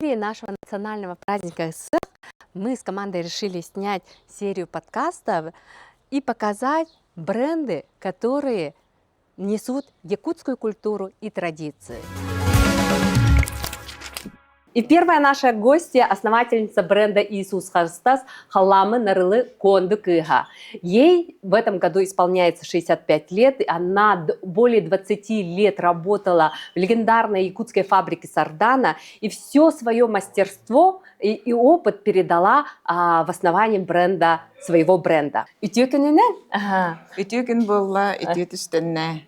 преддверии нашего национального праздника СССР мы с командой решили снять серию подкастов и показать бренды, которые несут якутскую культуру и традиции. И первая наша гостья, основательница бренда Иисус Христос Халамы Нарылы Конду Кыха. Ей в этом году исполняется 65 лет, и она более 20 лет работала в легендарной якутской фабрике Сардана, и все свое мастерство и опыт передала в основании бренда, своего бренда. Үтүө күнүнэн? Үтүө күн буолла, үтүө түстэннэ.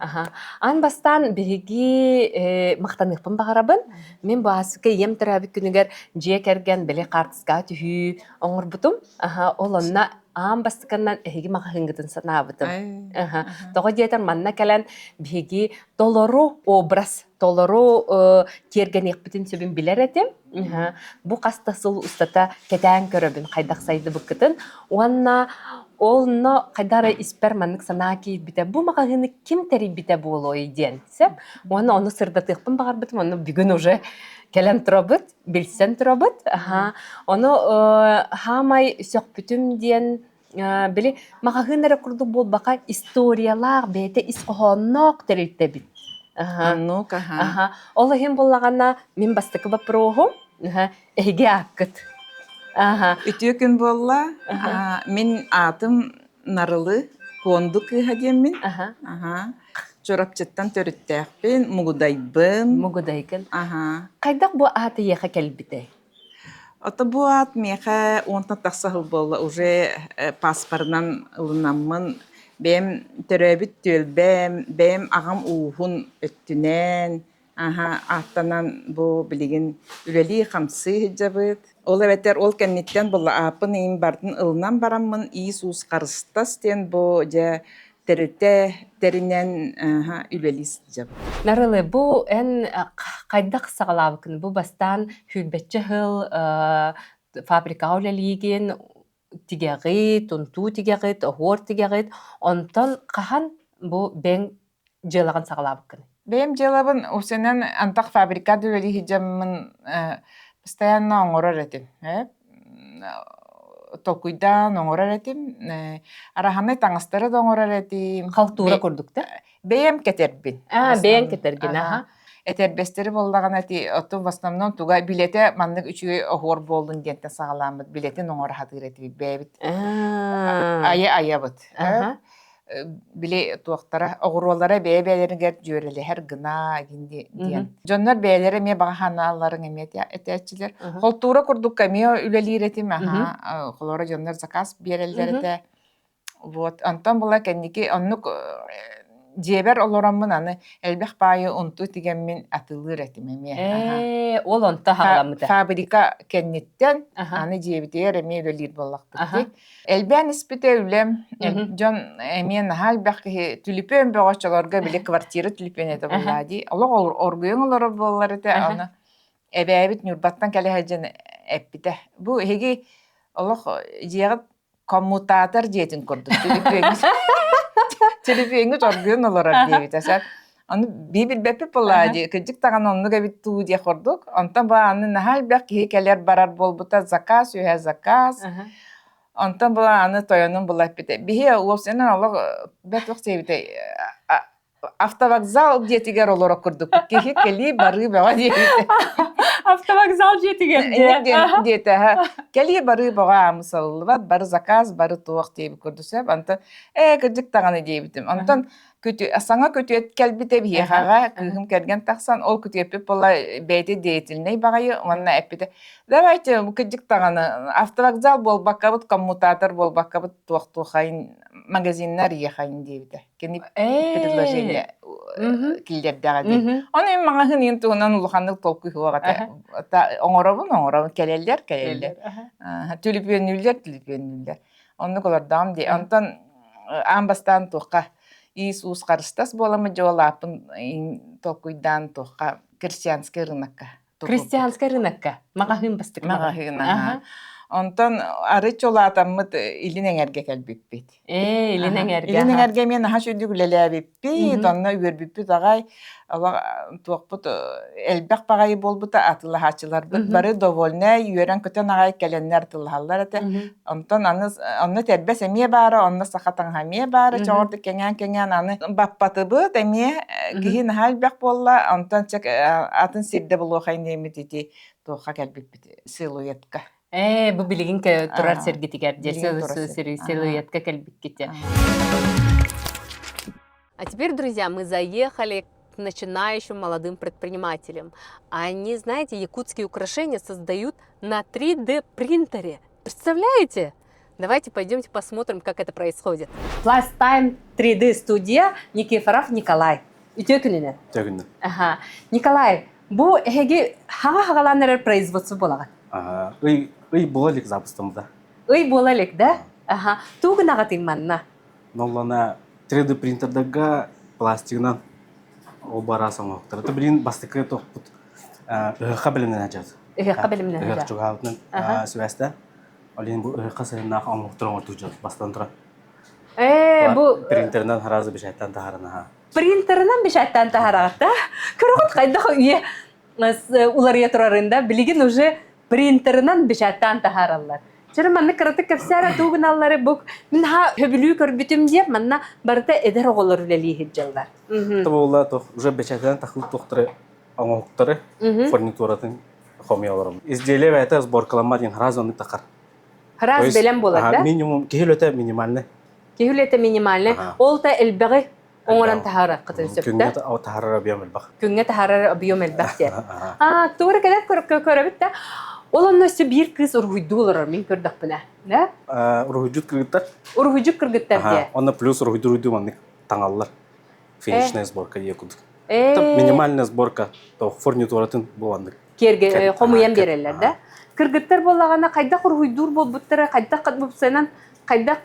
Аан бастаан биһиги махтаныахпын баҕарабын. Мин бу ааспыкка ийэм төрөөбүт күнүгэр дьиэ кэргэн били хаартыскаҕа түһүү оҥорбутум. Ол онно аан бастакыннан эһиги маҕаһыыҥҥытын санаабытым. Тоҕо диэтэр манна кэлэн биһиги толору образ, толору тиэргэниэхпитин сөбүн билэр этим. Бу хас да сыл устата кэтээн көрөбүн хайдах сайдыбыккытын уонна онно хайдах эрэ испэр маннык санаа киирбитэ. Бу маҕаһыыны ким тэрийбитэ буолуой диэн сөп. Уонна ону сырдатыахпын баҕарбытым, онно бүгүн уже кэлэн турабыт, билсэн турабыт. Ону хаамай сөхпүтүм диэн били маҕаһыын эрэ курдук буолбака историялаах, бэйэтэ ис хоһоонноох тэрилтэбит. Ну-ка, Аха. Ол иһин буоллаҕына мин бастакы боппуруоһум эһиги ааккыт. Аха. Үтүө күн буолла. Мин аатым Нарылы Куонду кыыһа диэммин. Аха. Чурапчыттан төрүттээхпин, Мугудайбын. Мугудайгын. Аха. Хайдах бу аат эйиэхэ кэлбитэй? Ото бу аат миэхэ уонтан тахса сыл буолла уже паспорынан ылынаммын бэйэм төрөөбүт түөлбэм, бэйэм аҕам ууһун өттүнэн аһа ааттанан бу билигин үлэлии-хамсыы сылдьабыт. Ол эбэтэр ол кэнниттэн буолла ааппын иин бардын ылынан бараммын иис-уус харыстас диэн бу дьэ тэрилтэ тэринэн үлэлии сылдьабын. Нарылы, бу эн хайдах саҕалаабыккын? Бу бастаан сүүрбэччэ сыл фабрикаҕа үлэлиигин, тигэҕит, унтуу тигэҕит, оһуор тигэҕит. Онтон хаһан бу бэйэҥ дьыалаҕын саҕалаабыккын? Бэйэм дьыалабын усенэн антах фабрикада үлэлии сылдьаммын постоянно оҥорор этим. Толкуйдаан оҥорор этим. Араһанай таҥастары да оҥорор этим. Халтура курдук да? Бэйэм кэтэрбин. А, бэйэҥ кэтэргин, аха. Этэрбэстэри буоллаҕына ити оттон в основном туга билэтэ маннык үчүгэй оһуор буоллун диэнтэн саҕалааммыт билэтин оҥоро сатыыр этибит бэйэбит. Айа айабыт. Били туохтара оҕуруолара бэйэ-бэйэлэригэр дьүөрэлэһэр гына диэн. Дьоннор бэйэлэрэ эмиэ баҕа санааларын эмиэ этээччилэр. Холтуура курдук эмиэ үлэлиир этим, аха. Холоро дьоннор заказ биэрэллэр этэ. Вот, онтон була кэнники оннук дьиэбэр олороммун аны элбэх баайы унтуу тигэммин атыылыыр этим эмиэ. Ээ, ол онто хаҕаламмыта. Фабрика кэнниттэн аны дьиэбитигэр эмиэ үлэлиир буоллахпыт дии. Элбээн испитэ үлэм, дьон эмиэ наһаа элбэх киһи түлүпүөн бөҕөччөлөргө били квартира түлүпүөн этэ буоллаа дии. Олох оргуйан олорор буоллар этэ, аны эбээбит Ньурбаттан кэлэ сылдьан эппитэ. Бу эһиги олох дьиэҕит коммутатор дьиэтин курдук телефоҥҥут оргуйан олорор диэбитэ сөп. Ону бии билбэппит буоллаа дии, кырдьык даҕаны оннук эбит дуу диэх курдук. Онтон бу аны наһаа элбэх киһи кэлэр барар буолбута, заказ үһэ заказ. Онтон бу аны тойонум була эппитэ. Биһи уопсайынан олох бэрт туох диэбитэ автовокзал дьиэтигэр олоро курдук киһи кэлии барыы бөҕө диэбитэ. Автовокзал дьиэтигэр диэ. Диэтэ кэлии барыы бөҕө аамысаллыбат, бары заказ, бары туох диэбит курдук сөп. Онтон ээ кырдьык даҕаны диэбитим. Онтон саҥа күтүөт кэлбитэ биһиэхэҕэ кыыһым кэргэн тахсан ол күтүөппүт буола бэйэтэ деятельнэй баҕайы уонна эппитэ давайте кырдьык даҕаны автовокзал буолбаккабыт коммутатор буолбаккабыт туох-туохайын магазиннар иэхайын диэбитэ кини предложение киллэрдэҕэ дии ону мин маҕаһыын иин туһунан улаханнык толкуй суох этэ оҥоробун оҥоробун кэлэллэр кэлэллэр түлүпүөннүүллэр түлүпүөннүүллэр Оннук олордоҕум дии. Онтон аан бастаан туохха иис-уус харыстас буоламмыт дьуолааппын толкуйдаан туохха крестьянскай рынокка Крестьянскай рынокка маҕаһыын бастакы маҕаһыын аха. Онтон арыч улаатаммыт илин эҥэргэ кэлбиппит. Ээ, илин эҥэргэ. Илин эҥэргэ эмиэ наһаа үчүгдүк үлэлээбиппит, онно үөрбүппүт аҕай. Туохпут элбэх баҕайы буолбута атыылаһааччыларбыт бары довольнай, үөрэн-көтөн аҕай кэлэннэр атыылаһаллар этэ. Онтон аны онно тэрбэс эмиэ баара, онно саха таҥаһа эмиэ баара, чоҕордук кэҥээн-кэҥээн аны баппатыбыт эмиэ киһи наһаа элбэх буолла, онтон чэ атын сирдэ булуохай диэммит ити туохха кэлбиппит силуэтка. Ээ, бу билигин турар сиргитигэр дьэ силуэтка кэлбиккит. А теперь, друзья, мы заехали к начинающим молодым предпринимателям. Они, знаете, якутские украшения создают на 3D принтере. Представляете? Давайте пойдемте посмотрим, как это происходит. Plus Time 3D студия Никифоров Николай. Үтүө күнүнэн. Үтүө күнүнэн. Ага. Николай, бу эһиги хаҥа хагалаан эрэр производство буолаҕын? Ага. Ый, ый буола илик запустамда. Ый буола илик, да? Ага. Туу гынаҕытый манна? Ноллана 3D принтердарга пластигынан ол бара оҥоһуктара. То билин бастакы тохпут ыһыахха бэлэмнэнэ дьат. Ыһыахха бэлэмнэнэ Ыһыах чугаһаабытынан связьта. Ол иһин бу ыһыахха сыһыннаах оҥоһуктар оҥортуу дьон бастан туран. Ээ, бу принтерынан харазы бишаттан таһарына. Принтерынан бишаттан таһараҕыт да? Көрөҕүт хайдах үйэ уларыйа турарын да билигин уже принтерынан бишаттан таһаараллар. Чөрө манна кыратык кэпсээрэ туу гыналлары бу мин ха хөбүлүү көрбүтүм диэн манна барыта эдэр оҕолор үлэлии сылдьаллар. Буолла туох уже бэчээтинэн тахыл туохтары оҥоһуктары фурнитуратын хомуйа олоробут. Изделие бэйэтэ сборкаламмат диэн раз оннук тахар. Раз бэлэм буолар да? Минимум киһи үлэтэ минимальный. Киһи үлэтэ минимальный. Ол да элбэҕи оҥорон таһаарархытын сөптө. Күҥҥэ таһаарар объем элбэх. Күҥҥэ таһаарар объем элбэх диэн. Аа, тугу эрэ кэлэн көрөбүт да. Ол онно өссө биир кыыс уруһуйдуу олорор мин көрдөхпүнэ. Да? Уруһуйдьут кыргыттар. Уруһуйдьут кыргыттар диэ. Онно плюс уруһуйдуур маннык таҥаллар. Финишная сборка диye курдук. Минимальная сборка фурнитуратын буоланнык. Киэргэ хомуйан биэрэллэр да. Кыргыттар буоллаҕына хайдах уруһуйдуур буолбуттара, хайдах бупсанан, хайдах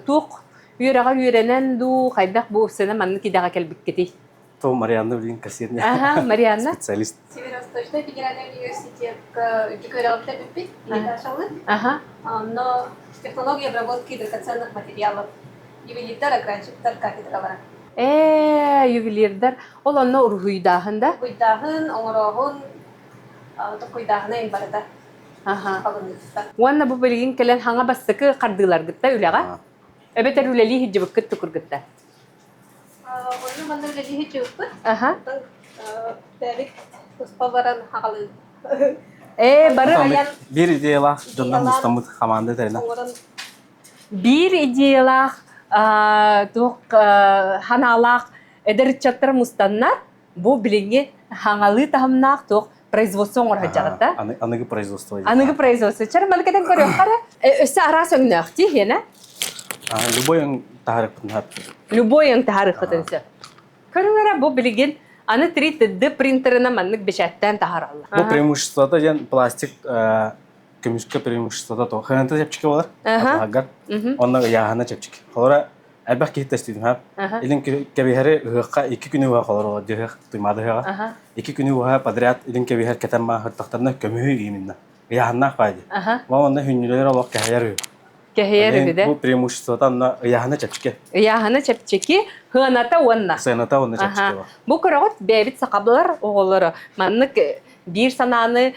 туох үөрэҕэ үөрэнэн дуу, хайдах бу сцена маннык идэҕэ кэлбиккитий? То Марианна блин кассирня. Ага, Марианна. Специалист. Северо-Восточный федеральный университетка үрдүк үөрэҕи бүппүт, Ага. Но технология обработки драгоценных материалов ювелирдар, огранщиктар кафедралара. Ээ, ювелирдар. Ол онно уруһуйдааһын да? Уруһуйдааһын, оҥорооһун, токуйдааһына ин барыта. Аха. Уонна бу билигин кэлэн хаҥа бастакы хардыыларгытта үлэҕэ? Эбэтэр үлэлии сылдьыбыккыт тукургутта? Онно манна үлэлии сылдьыбыппыт. Аха. Бэбит туспа баран хаҕалыы. Ээ, бары Биир идеялаах дьоннор мустаммыт хамаанда тэринэ. Биир идеялаах туох ханаалаах эдэр ыччаттар мустаннар бу билиҥҥи хаҥалыы таһымнаах туох производство оҥоро сылдьаҕыт да? Аныгы производство. Аныгы производство. Чэр маны кэтэн көрүөххэ эрэ. Өссө араас өҥнөөх дии иһиэнэ. Любой өҥ таһаарыахпытын сөп. Любой өҥ таһаарыаххытын сөп. Көрүҥ эрэ бу билигин аны 3D принтерынан маннык бэчээттээн таһаараллар. Бу преимуществота диэн пластик көмүскэ преимуществота то хананта чэпчэки болар атаһагар онно ыйааһына чэпчэки холора элбэх киһи тестиитин хаап илин кэбиһэри ыһыахха икки күнү уһа холоро дьыһыах туймаада ыһыаҕа икки күнү уһа подряд илин кэбиһэр кэтэн маахыртахтарына көмүһү именно ыйааһыннаах баай дии онно хүннүлэр олох кэһэйэр үһү Кэһэйэр үһү да бу преимуществота онно ыйааһына чэпчэки ыйааһына чэпчэки сыаната уонна сыаната уонна чэпчэки бу көрөҕүт бэйэбит сахабылар оҕолоро маннык биир санааны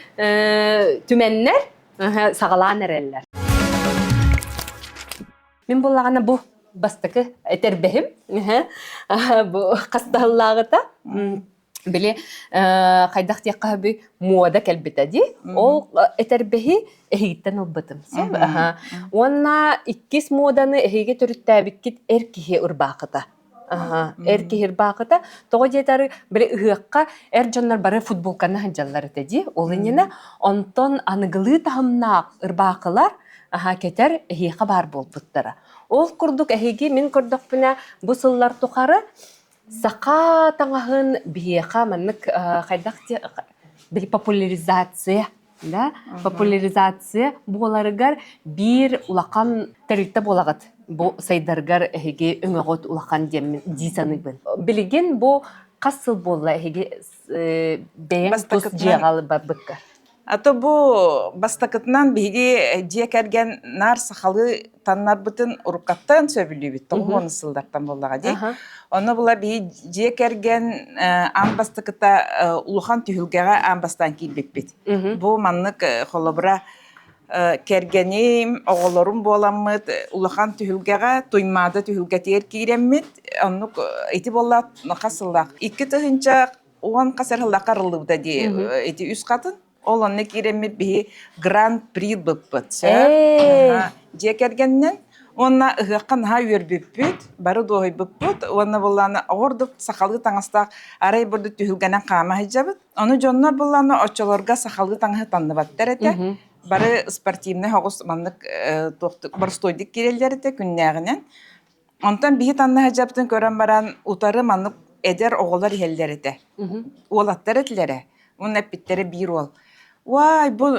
түмэннэр саҕалаан эрэллэр. Мин буллаҕына бу бастакы этэрбэһим бу хастаһыллааҕыта били хайдах диэххэ сөбүй муода кэлбитэ дии ол этэрбэһи эһигиттэн ылбытым уонна иккис муоданы эһиги төрүттээбиккит эр киһи ырбаахыта Эр киһи ырбаахыта. Тоҕо диэтэр, били ыһыахха эр дьоннор бары футболканы сылдьаллар этэ дии. Ол иннинэ онтон аныгылыы таһымнаах ырбаахылар кэтэр эһиэхэ баар буолбуттара. Ол курдук эһиги мин көрдөхпүнэ бу сыллар тухары саха таҥаһын биһиэхэ маннык хайдах били популяризация да популяризация буоларыгар биир улахан тэрилтэ буолаҕыт бу сайдаргар эһиги өҥөҕүт улахан диэммин дии саныыбын билигин бу хас сыл буолла эһиги бэйэҥ тус дьиэҕэ барбыкка? А то бу бастакытынан биһиги дьиэ кэргэн наар сахалыы таннарбытын уруккаттан сөбүлүүбүт. 90 сыллартан буоллаҕа дии. Онно була биһи дьиэ кэргэн аан бастакыта улахан түһүлгэҕэ аан бастаан киирбиппит. Бу маннык холобура кэргэним, оҕолорум буоламмыт улахан түһүлгэҕэ Туймаада түһүлгэтигэр киирэммит оннук ити буолла хас сыллаах 2010 хас сыллаахха арыллыбыта дии ити үс хатын ол онно киирэммит биһи гран-при быппыт сөп дьиэ кэргэнинэн уонна ыһыахха наһаа үөрбүппүт бары дуоһуйбуппут уонна буллаана оҕордук сахалыы таҥастаах арай бурдук түһүлгэнэн хаама сылдьабыт Ону дьоннор буллаана оччолорго сахалыы таҥаһы танныбаттар этэ. Бары спортивнай оҕус маннык туохтук боростуойдук киирэллэр этэ күннээҕинэн. Онтон биһи танна сылдьабытын көрөн баран утары маннык эдэр оҕолор иһэллэр этэ. Уолаттар этилэрэ. Уонна эппиттэрэ биир уол. Уай, бу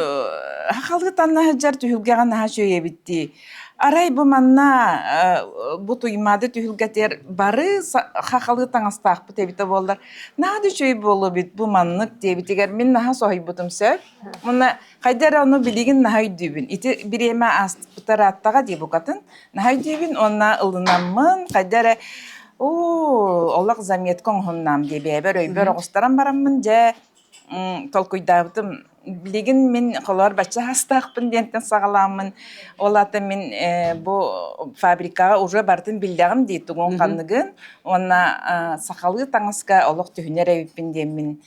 сахалыы танна сылдьар түһүлгэҕэ наһаа үчүгэй эбит дии. Арай бу манна бу Туймаада түһүлгэтигэр бары хахалыы таҥастаахпыт эбитэ буоллар, наһаа да үчүгэй буолуо эбит бу маннык диэбитигэр мин наһаа соһуйбутум сөп. Уонна хайда эрэ ону билигин наһаа өйдүүбүн. Ити бириэмэ ааспыта ырааттаҕа дии букатын. Наһаа өйдүүбүн уонна ылынаммын хайда эрэ оо олох заметка оҥоһуннаам дии бэйэбэр өйбөр оҕустаран бараммын дьэ толкуйдаабытым. Билигин мин холоор бачча хастаахпын диэнтэн саҕалааммын, ол аата мин бу фабрикаҕа уже барытын биллэҕим дии тугун ханныгын уонна сахалыы таҥаска олох түһүнэр эбиппин диэммин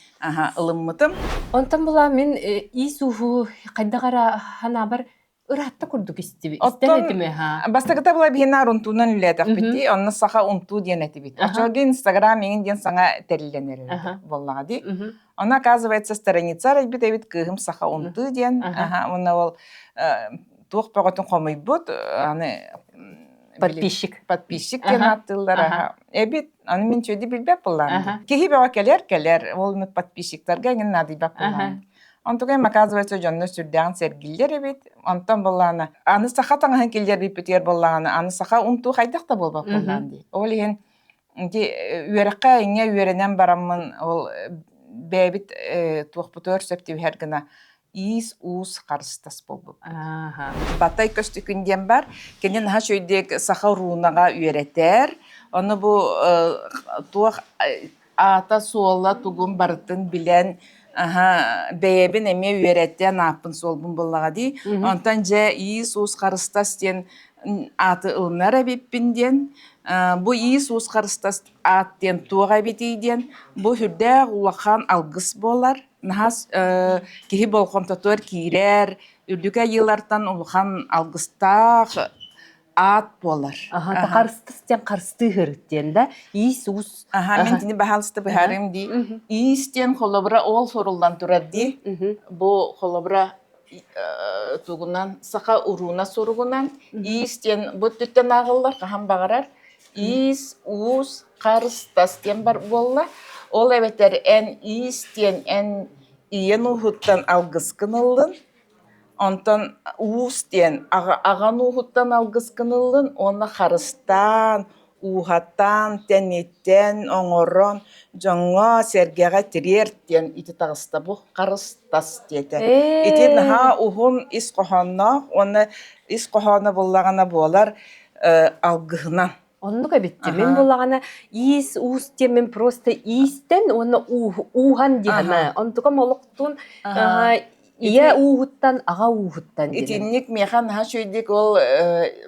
ылыммытым. Онтон була мин иис ууһу хайдах эрэ санаабар ыраатта курдук истибит. Истэн Оттон этим ха. бастакыта була биһиэнээр унтуунан үлэлээтэхпит дии, онно саха унтуу диэн этибит. Оччолорго Инстаграм иҥин диэн саҥа тэриллэн эрэр буоллаҕа дии. Ону оказывается страница арыйбыт эбит кыыһым саха унтуу диэн. Аха, уонна ол туох бөҕөтүн хомуйбут, аны Подписчик. Подписчик диэн ааттыыллар аха. Эбит, аны мин чүөдү билбэт буоллаҕым. Киһи бөҕө кэлэр кэлэр, ол подписчиктарга эҥин наадыйбат буоллаҕым. Онтукайым, оказывается, дьонно сүрдээҕин сэргииллэр эбит. Онтон буоллаҕына, аны саха таҥаһын киллэрбиппитигэр буоллаҕына, аны саха унтуу хайдах да буолбат буоллаҕын дии. Ол иһин ити үөрэххэ иҥэ үөрэнэн бараммын, ол бэйэбит туохпутугар сөп түбэһэр гына иис-уус харыстас буолбуппут. Батай Көстүкүн диэн бар. Кини наһаа үчүгэйдик саха руунаҕа үөрэтэр. Ону бу туох аата-суола тугун барытын билэн аһа бэйэбин эмиэ үөрэтэн ааппын-суолбун буллаҕа дии. Онтон дьэ иис-уус харыстас диэн ааты ылынар эбиппин диэн бу иис-уус харыстас аат диэн туох эбитий диэн бу сүрдээх улахан алгыс буолар. Наһаа киһи болҕомтотугар киирэр, үрдүк айыылартан улахан алгыстаах аат буолар. Аха, харыстыс диэн харыстыыһыр диэн да иис-уус. Аха, мин тини баһаалыста быһаарым дии. Иис диэн холобура ол суруллан турар дии. Бу холобура тугунан саха урууна суругунан иис диэн бу өттүттэн ааҕыллар хаһан баҕарар иис уус харыстас диэн бар буолла ол эбэтэр эн иис диэн эн ийэн ууһуттан алгыскын ыллын Онтон уус диэн аҕан ууһуттан алгыскын ыллын уонна харыстаан, ууһатан, тэниттэн, оҥорон дьоҥҥо-сэргэҕэ тириэрт диэн ити таҕыста бу харыстас диэтэ. Ити наһаа уһун ис хоһоонноох уонна ис хоһооно буллаҕына буолар алгыһынан. Оннук эбит Мин буллаҕына иис уус диэн просто иистэн уонна ууһан диэхэ Онтукам олохтун ийэ ууһуттан аҕа ууһуттан Итинник миэхэ наһаа үчүгэйдик ол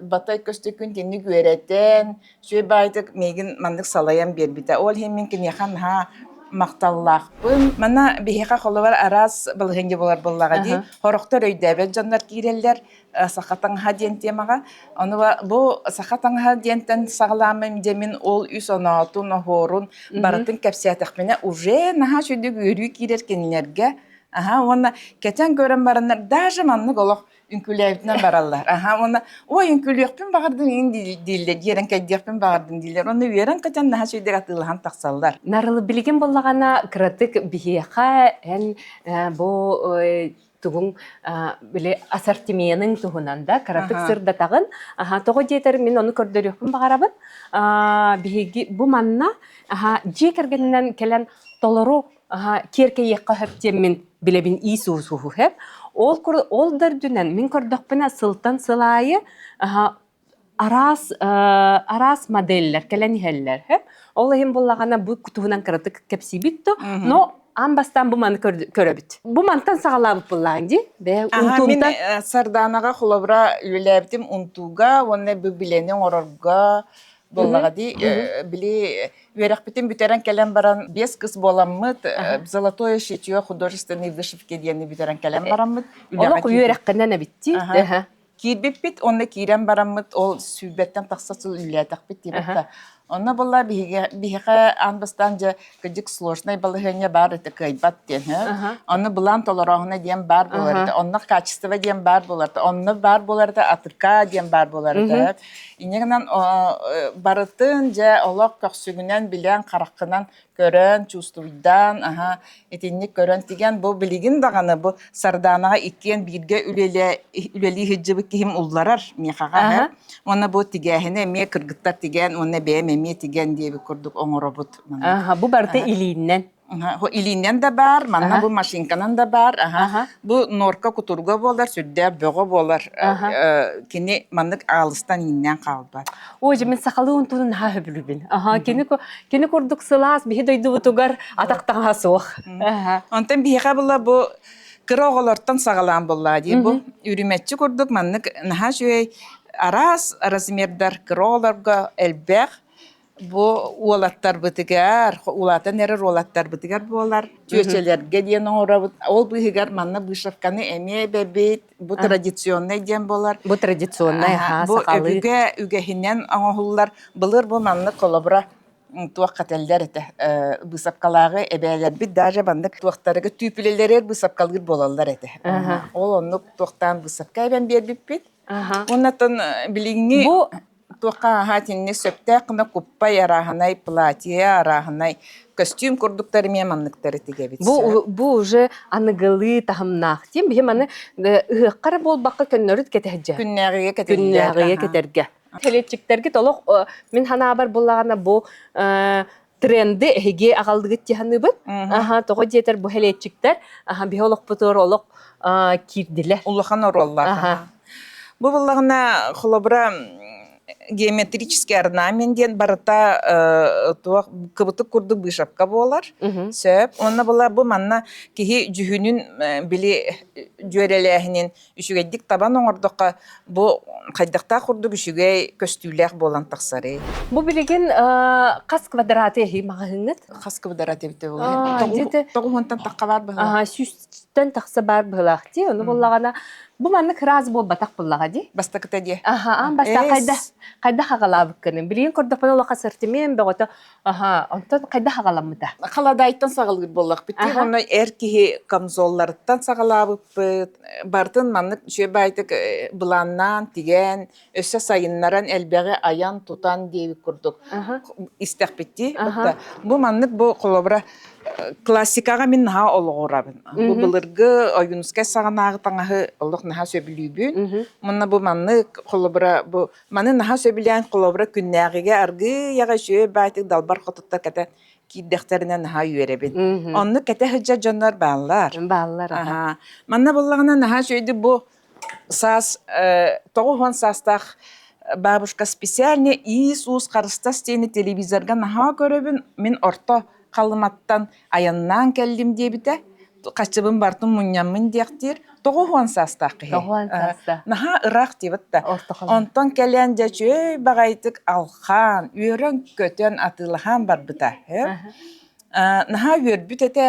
Батай Көстөкүүн итинник үөрэтэн, үчүгэй баайдык миигин маннык салайан биэрбитэ. Ол иһин мин киниэхэ наһаа махталлаахпын. Манна биһиэхэ холобур араас балаһыанньа буолар буоллаҕа дии. Хорохтор өйдөөбөт дьоннор киирэллэр. Саха таҥаһа диэн темаҕа. Ону бу саха таҥаһа диэнтэн саҕалааммын дьэ мин ол үс оноотун, оһуорун барытын кэпсээтэхпинэ уже наһаа үчүгэй үөрүү киирэр кинилэргэ. Аха уонна кэтэн көрөн бараннар даже маннык олох үҥкүүлээбитинэн бараллар. Аха уонна ой үҥкүүлүөхпүн баҕардым иҥин дииллэр, дьиэрэн кэйдиэхпин баҕардым дииллэр. Онно үөрэн-көтөн наһаа үчүгэйдик атыылаһан тахсаллар. Нарылы билигин буоллаҕына кыратык биһиэхэ эн бу тугуҥ били ассортименыҥ туһунан да кыратык сырдатаҕын. Аха, тоҕо диэтэр мин ону көрдөрүөхпүн баҕарабын. Биһиги бу манна дьиэ кэргэнинэн кэлэн толору. киэркэйиэххэ сөп диэммин билэбин ии суусуһу сөп. Ол ол да үрдүнэн мин көрдөхпүнэ сылтан сыл аайы араас араас моделлэр кэлэн иһэллэр сөп. Ол иһин буллаҕына бу туһунан кыратык кэпсиибит то, но аан бастаан бу маны көрөбүт. Бу мантан саҕалаабыт буллаҕын дии. Бээ Мин Сардаанаҕа холобура үлэлээбитим унтууга уонна бу билэни оҥорорго буоллаҕа дии. Били үөрэхпитин бүтэрэн кэлэн баран биэс кыс буоламмыт «Золотое шитье художественной вышивки» диэни бүтэрэн кэлэн бараммыт Олох үөрэххинэн эбиттии. Киирбиппит уонна киирэн бараммыт ол сүүрбэттэн тахса сыл үлэлээтэхпит диэбит Онно буолла биһиэхэ аан бастаан дьэ кырдьык сложнай балаһыанньа баар этэ кыайбат диэн Онно былаан толорооһуна диэн баар буолар этэ. Онно качество диэн баар буолар этэ. Онно баар буолар этэ атырка диэн баар буолар этэ. Инньэ гынан барытын дьэ олох көхсүгүнэн билэн хараххынан көрөн, чувствуйдаан, аха, итинник көрөн тигэн бу билигин даҕаны бу Сардаанаҕа иккиэн бииргэ үлэлии сылдьыбыт киһим улларар миэхэҕэ уонна бу тигээһини эмиэ кыргыттар тигэн уонна бэйэм эмиэ тигэн диэбит курдук оҥоробут. Аха, бу барыта илииннэн. Илииннэн да баар, манна бу машинканан да баар. Бу норка кутурга буолар, сүрдээх бөҕө буолар. Кини маннык аалыстан ииннээн хаалбат. Ой, мин сахалыы унтуну наһаа сөбүлүүбүн. Аха, кини кини курдук сылаас биһи дойдубутугар атах таҥаһа суох. Онтон биһиэхэ була бу кыра оҕолортон саҕалаан буоллаа дии бу үрүмэччи курдук маннык наһаа үчүгэй араас размердар кыра оҕолорго элбэх Бу уолаттарбытыгар, улаатан эрэр уолаттарбытыгар буолар, чүөчэлэргэ диэн оҥоробут. Ол быыһыгар манна вышивканы эмиэ эбэбит. Бу традиционнай диэн буолар. Бу традиционнай, аһаа, Бу сахалыы. өбүгэ үгэһинэн оҥоһуллар. Былыр бу маннык холобура туох кэтэллэр этэ быысапкалааҕы эбээлэрбит даже маннык туохтарыгы түүпүлэлэригэр быысапкалыыр буолаллар этэ. Ол оннук туохтаан быысапка эбэн биэрбиппит. Уоннаттан билиҥҥи Бу Туохха аһаа итинник сөптөөх гына куппай арааһынай платье арааһынай көстүүм курдуктар эмиэ манныктары тигэбит Бу бу уже аныгылыы таһымнаах диэн биһи маны ыһыахха эрэ буолбакка көннөрүт кэтэһдьэ. Күннээҕигэ кэтиллэр. Күннээҕигэ кэтэргэ. Кэлиэччиктэргит олох мин санаабар буллаҕына бу тренды эһиги аҕаллыгыт дии Аха, тоҕо диэтэр бу хэлиэччиктэр аха биһи олохпутугар олох киирдилэр. Улахан оруоллаах. Бу буллаҕына холобура геометрический орнамент диэн барыта туох кыбытык курдук быышапка буолар. Сөп. Онно була бу манна киһи дьүһүнүн били дьүөрэлээһинин үчүгэйдик табан оҥордоххо бу хайдахтаах курдук үчүгэй көстүүлээх буолан тахсарый. Бу билигин хас квадраты эһи маҕаһыыҥҥыт? Хас квадрат эбитэ буолуо? Тоҕуһунтан тахха баар быһыылаах. Сүүстэн тахса баар быһыылаах дии. Ону буллаҕына бу маннык ыраас буолбатах буллаҕа дии. Бастакыта дии. Аха, аан бастаан хайда хайдах аҕалаабыккыны. Билигин көрдөхпүнэ улахан ассортимент бөҕөтө Аха, онтон хайдах аҕаламмыта? Халадаайтан саҕалыыр буоллахпыт дии. Онно эр киһи камзолларыттан саҕалаабыппыт. Барытын маннык үчүгэй баайтык былааннаан, тигэн, өссө сайыннаран элбэҕи айан, тутан диэбит курдук истэхпит дии. Бу маннык бу холобура классикаҕа мин наһаа олоҕурабын. Бу былыргы Ойуунускай саҕанааҕы таҥаһы олох наһаа сөбүлүүбүн. Мунна бу маннык холобура бу Маны наһаа сөбүлээн холобура күннээҕигэ аргыый аҕай үчүгэй баайтык далбар хотуттар кэтэ киирдэхтэринэ наһаа үөрэбин. Оннук кэтэ сылдьар дьоннор бааллар. Бааллар, аха. Манна буоллаҕына наһаа үчүгэйдик бу саас 90 саастаах бабушка специально иис-уус харыстас диэни телевизорга наһаа көрөбүн. Мин орто Халыматтан айаннаан кэллим диэбитэ. Хаччыбын бартын мунньаммын диэхтиир. 90 саастаах киһи. 90 саастаах. Наһаа ыраах диэбит да. Онтон кэлэн дьэ үчүгэй баҕайытык алхаан, үөрэн-көтөн атыылаһан барбыта. Наһаа үөрбүт этэ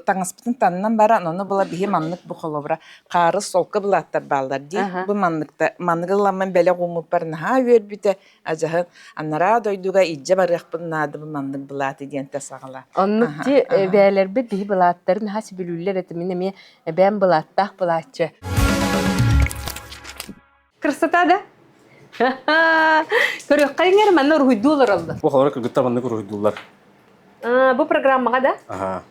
таҥаспытын таннан баран, ону була биһи маннык бу холобура хаарыс солко былааттар бааллар дии. Бу манныкта манныгы ыламмын бэлэх ууммуппар наһаа үөрбүтэ. Адьаһын анараа дойдуга илдьэ барыахпын наада бу маннык былааты диэнтэ саҕала. Оннук ди эбээлэрбит биһи былааттарын наһаа сөбүлүүллэр этэ. Мин эмиэ эбээм былааттаах былааччы. Красота да? Көрүөххэ иҥэр манна уруһуйдуу олороллор. Бу холоро кыргыттар маннык уруһуйдууллар. Бу программаҕа да? Аха.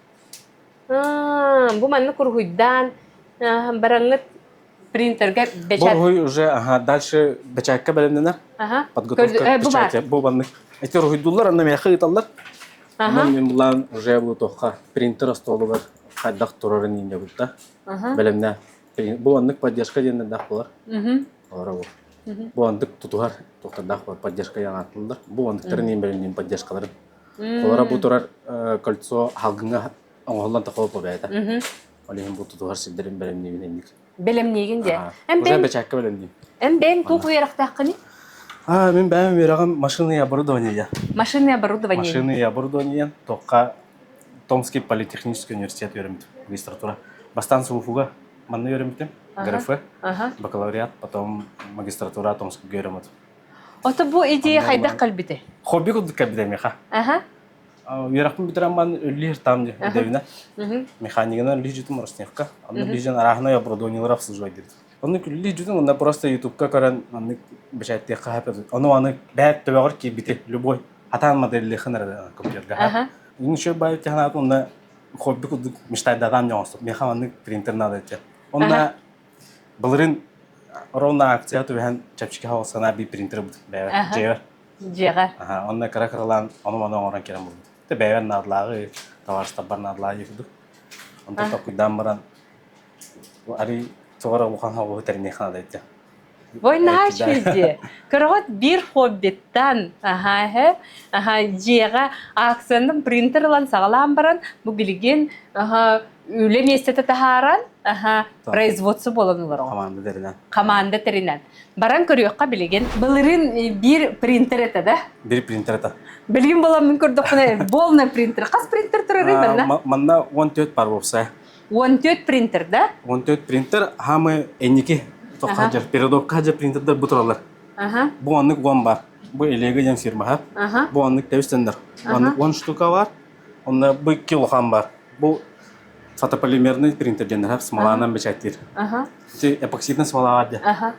Бу маннык уруһуйдаан бараҥҥыт Принтергэ бэчээт. Бу уже ага, дальше бэчээккэ бэлэмнэнэр. Ага. Подготовка Бу печати. Бу баннык. Эти уруһуйдууллар, анна миэхэ ыыталлар. Онон мин булаан уже бу туохха принтер остуолугар хайдах турарын иинньэбит да. Бэлэмнэ. Бу оннук поддержка диэннэрдээх буолар. Олоро бу. Бу оннук тутуһар туохтардаах буолар поддержка диэн ааттыыллар. Бу оннуктарын иин бэлэмниин поддержкаларын. Олоро бу турар кольцо халгыҥҥа оҥоһуллан тахова бэйэтэ. Ол иһин бу тутуһар сирдэрин бэлэмниибин инник. Бэлэмниигин дьэ. Эн Уже бэчээккэ бэлэмниим. Эн бэйэҥ туох үөрэхтээххиний? А, мин бэйэм үөрэҕим машины и оборудование. Машины и оборудование. Машины и оборудование тоққа Томский политехнический университет үөрэммитим, магистратура. Бастаан СУФУга манна үөрэммитим, ГРФ, бакалавриат, потом магистратура Томскийга үөрэммитим. Ото бу идея хайдах кэлбитэ? Хобби курдук кэлбитэ миэхэ. Аха. Үөрэхпин бүтэрэн баран үллиир там дэбинэ. Механигынан үллиир дьүтүм Роснефка. Онно биир арааһынай оборудованиелары обслуживать диэбит. Онно үллиир дьүтүм онно просто ютубка көрөн маннык бэчээттиэххэ хаппыт. Ону аны бэт төбөҕөр киирбити любой хатаан модельлиэххин эрэ компьютерга. Еще бай технат онно хобби курдук мечтайдатан дьоҥостук. Меха маннык принтер надо этэ. Онно былырын ровно акция түбэһэн чэпчэки хаалсана би принтер бэйэ дьиэбэр. Дьиэҕэ. Аха, онно кыра-кыралаан ону-маны оҥорон кэлэн булбут. Тэ бэйэбэр наадалааҕы, табаарыстарбар наадалааҕы курдук. Онтон толкуйдаан баран арый тоҕо эрэ улахан хоҕуһу тэриниэххэ наада этэ. Ой, наһаа үчүгэй Көрөҕүт биир хоббиттан, аха, эһэ, аха, дьиэҕэ акциянан принтер ылан саҕалаан баран, бу билигин аха, үлэ миэстэтэ таһааран, аха, производство буолан олороҕун. Хамаанда тэринэн. Хамаанда тэринэн. Баран көрүөххэ билигин. Былырыын биир принтер этэ да? Биир принтер этэ. Билигин буолан мин көрдөхпүнэ полный принтер. Хас принтер турарый манна? Манна 14 бар уопсай. 14 принтер да? 14 принтер хамы энники тоққа передокка же принтердер бу туралар. Ага. Бу оннук 10 бар. Бу Элега диэн фирмаха. Ага. Бу оннук тэбистендер. Оннук 10 штука бар. Онно бу 2 улахан бар. Бу фотополимерный принтер диэннэр смоланан бэчээттиир. Ага. Ити эпоксидный смолаҕа диэн. Ага.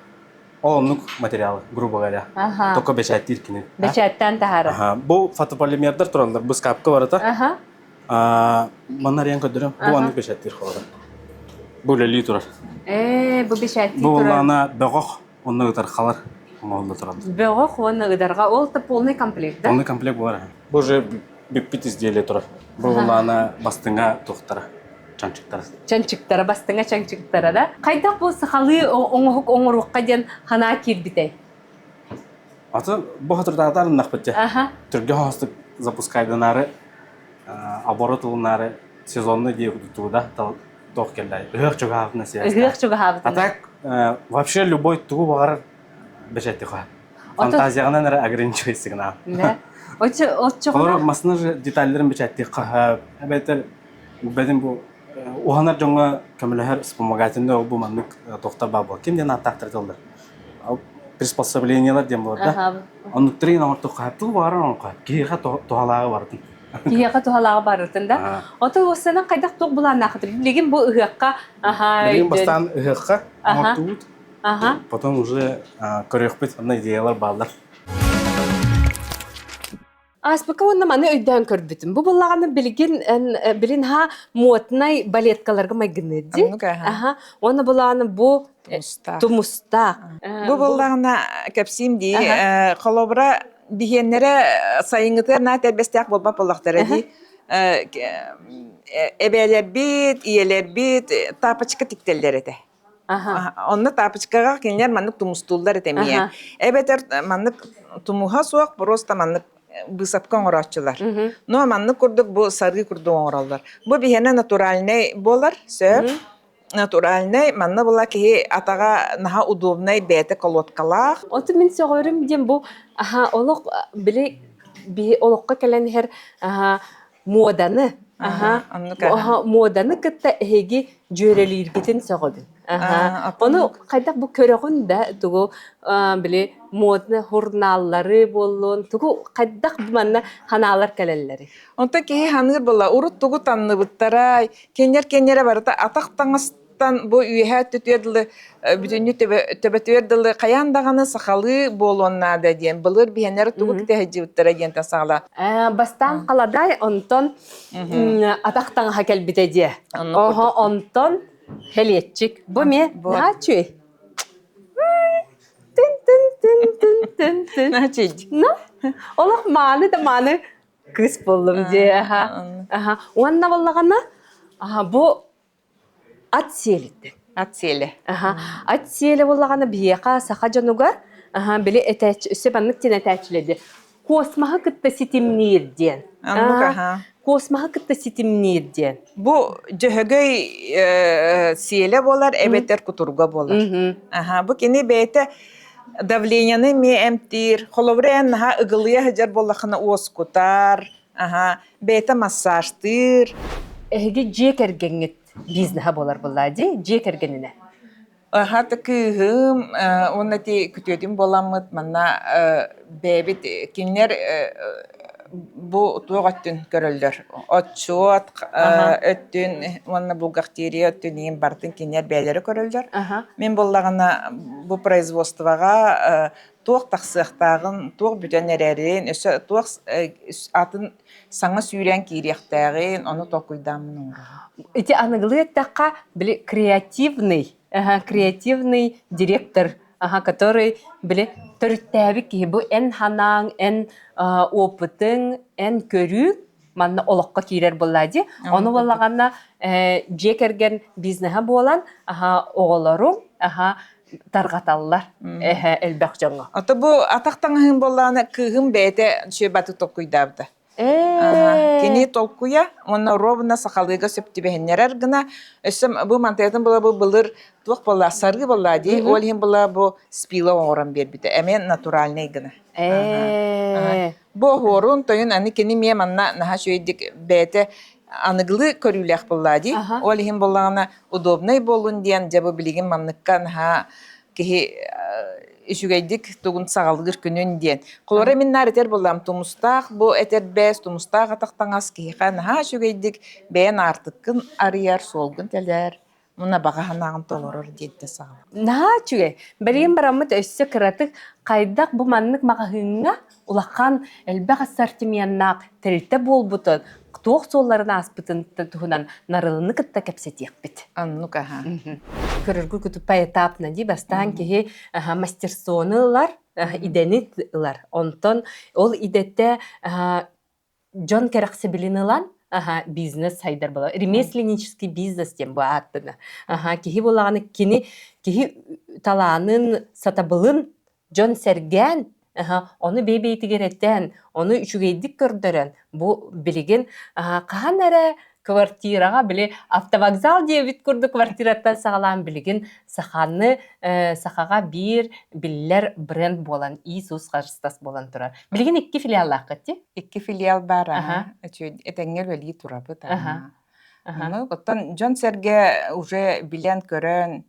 Ол оннук материалы, грубо говоря. Ага. Только бэчээттиир кини. Бэчээттэн таһаарар. Ага. Бу фотополимердар тураллар. Бу скапка барыта. Ага. Манна арыйан көрдөрөм. Бу оннук бэчээттиир холоро. Бу үлэлии турар. Ээ, бу бэчээттии Бу турар. буоллаҕына бөҕөх уонна ытархалар оҥоһулла тураллар. Бөҕөх уонна ыдарга ол да полный комплект, да? Полный комплект буолар. Бу уже бүппүт изделие турар. Бу буоллаҕына бастыҥа туохтара, чанчыктара. Чанчыктара, бастыҥа чанчыктара да? Хайдах бу сахалыы оҥоһук оҥоруохха диэн санаа киирбитэй? Аты бу хатырдаатар ыннахпыт дьэ. Аха. Түргэн хоһостук запускайданаары, оборот ылынаары сезонный диye кутууда туох кэллэ. Ыһыах чугаһаабытына связь. Ыһыах чугаһаабытына. А так вообще любой тугу баҕарар бэчээттиха. Фантазияҕынан эрэ ограничивайсыгына. Да. Оччоҕуна Олор масына же детальларын бэчээттиэххэ эбэтэр бэдин бу уһанар дьоҥҥо көмөлөһөр вспомогательный ол бу маннык тохтор баа буол. Ким диэн ааттаахтар тыллар. Приспособлениелар диэн буолар да. Оннуктарын оҥортохха тугу баҕарар оҥорохха. Киһиэхэ туһалааҕы барытын. Киһиэхэ туһалааҕы барытын да. Ото уоссанан хайдах туох былааннаахытый? Билигин бу ыһыахха Билигин бастаан ыһыахха оҥортубут. Потом уже көрүөхпүт, онно идеялар бааллар. Ааспыкка уонна маны өйдөөн көрбүтүм. Бу буллаҕына билигин билин ха моднай балеткаларга майгыныыр дии. Аха. Уонна булааны бу Тумустаах. тумустаах. Бу буллаҕына кэпсиим дии. Холобура биһиэннэрэ сайыҥҥытыгар наат эрбэстээх буолбат буоллахтара дии. Эбээлэрбит, ийэлэрбит тапочка тиктэллэр этэ. Онно тапочкаҕа кинилэр маннык тумустууллар этэ эмиэ. Эбэтэр маннык тумуһа суох, просто маннык быысапка оҥорооччулар. Но маннык курдук бу сарыы курдук оҥороллор. Бу биһиэнэ натуральнай буолар, сөп. Натуральнай, манна була киһи атаҕа наһаа удобнай бэйэтэ колодкалаах. Оту мин сөҕөрүм диэн бу аха олох били биһи олоххо кэлэн иһэр аха муоданы аха аха муоданы кытта эһиги дьүөрэлииргитин сөҕөбүн. Аха ону хайдах бу көрөҕүн да тугу били модный журналлары буоллун тугу хайдах бу манна ханаалар кэлэллэри. Онтон киһи ханыыр була урут тугу танныбыттарай Кэннэр-кэннэрэ барыта атах таҥастан бу үөһээ өттүтүгэр дылы бүтүннүү төбөтүгэр дылы хайаан даҕаны сахалыы буолуон наада диэн былыр биһэнэр тугу кэтэһдьибиттэрэ диэнтэн саҕала. Бастаан халадай, онтон атах таҥаһа кэлбитэ диэ. Оһо онтон хэлиэтчик. Бу эмиэ наһаа үчүгэй. Тын тын тын тын тын тын. Наһаа Ну, олох мааны да мааны. кыыс буоллум дии. Аха. Аха. Уонна буоллаҕына, аха бу ат сиэлиттэн. Ат сиэлэ. Аха. Ат сиэлэ буоллаҕына биһиэхэ саха дьонугар аха били этээччи өссө маннык диэн этээччилэр дии. Космоһы кытта ситимниир диэн. Оннук аха. Космоһы кытта ситимниир диэн. Бу дьөһөгөй сиэлэ буолар эбэтэр кутурга буолар. Аха, бу кини бэйэтэ давлениены эмиэ эмтиир. Холобура эн наһаа ыгылыйа сылдьар буоллаххына уоскутар, аха, бэйэтэ массажтыыр. Эһиги дьиэ кэргэҥҥит бизнеһа буолар буоллаа дии, дьиэ кэргэнинэ. Аха, кыыһым уонна ити күтүөтүм буоламмыт манна бэйэбит кинилэр бу туох өттүн көрөллөр отчуот өттүн уонна бухгалтерия өттүн иһин барытын кинилэр бэйэлэрэ көрөллөр. Мин буоллаҕына бу производствоҕа туох тахсыахтааҕын, туох бүтэн эрэрин, өссө туох атын саҥа сүүрэн киириэхтээҕин ону толкуйдааммын оҥоробун. Ити аныгылыы эттэххэ, били креативный, креативный директор, который били төрүттээбит киһи бу эн санааҥ, эн опытыҥ, эн көрүүҥ манна олоххо киирэр буоллаа дии. Ону буоллаҕына дьиэ кэргэн бизнеһэ буолан, оҕолоруҥ тарҕаталлар элбэх дьоҥҥо. Ото бу атах таҥаһын буоллаҕына кыыһым бэйэтэ сүөбаты толкуйдаабыта. Кини толкуйа уонна ровно сахалыыга сөп түбэһиннэрэр гына өссө бу мантыйатын була бу былыр туох буолла сарыы буолла дии ол иһин була бу спила оҥорон биэрбитэ эмиэ натуральный гына. Бу оһуорун тойун аны кини эмиэ манна наһаа үчүгэйдик бэйэтэ аныгылыы көрүүлээх буолла дии. Ол иһин буоллаҕына удобнай буоллун диэн дьэ бу билигин манныкка наһаа киһи үчүгэйдик тугун саҕалыыр күнүн диэн. Холобура мин наар этэр буоллам тумустаах бу этэрбэс, тумустаах атах таҥас киһиэхэ наһаа үчүгэйдик бэйэн аартыккын арыйар, суолгун тэлэр. Муна баҕа санааҕын толорор диэттэ саҕала. Наһаа үчүгэй. Билигин бараммыт өссө кыратык хайдах бу маннык маҕаһыыҥҥа улахан элбэх ассортименнаах тэрилтэ буолбутун, туох суолларын ааспытын туһунан Нарылыны кытта кэпсэтиэхпит. Оннук аха. Көрөргө куту поэтапно дии бастаан киһи мастерствоны ылар, идэни ылар. Онтон ол идэтэ дьон кэрэхсэбилин ылан аха бизнес сайдар буолар ремесленнический бизнес диэн бу ааттана аха киһи буолаҕына кини киһи талаанын сатабылын дьон сэргээн аха ону бэйэ-бэйэтигэр этэн ону үчүгэйдик көрдөрөн бу билигин хаһан эрэ квартираҕа били автовокзал диэбит курдук квартираттан саҕалаан билигин саханы сахаҕа биир биллэр бренд буолан Иисус Христос буолан турар. Билигин икки филиаллааххыт дии? Икки филиал баар аха. Этэҥҥэ үлэлии турабыт. Аха. Оттон дьон-сэргэ уже билэн-көрөн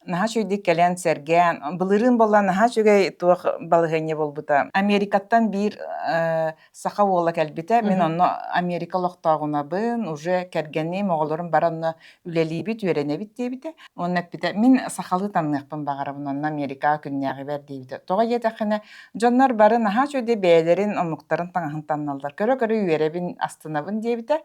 наһаа үчүгэйдик кэлэн сэргээн, былырыын буолла наһаа үчүгэй туох балаһыанньа буолбута. Америкаттан биир саха уола кэлбитэ. Мин онно Америка олохтооҕунабын, уже кэргэним, оҕолорум бары онно үлэлиибит, үөрэнэбит диэбитэ. Уонна эппитэ, мин сахалыы таҥныахпын баҕарабын, онно Америкаҕа күннээҕибэр диэбитэ. Тоҕо диэтэххинэ, дьоннор бары наһаа үчүгэй бэйэлэрин омуктарын таҥаһын таҥналлар. Көрө-көрө үөрэбин, астынабын диэбитэ.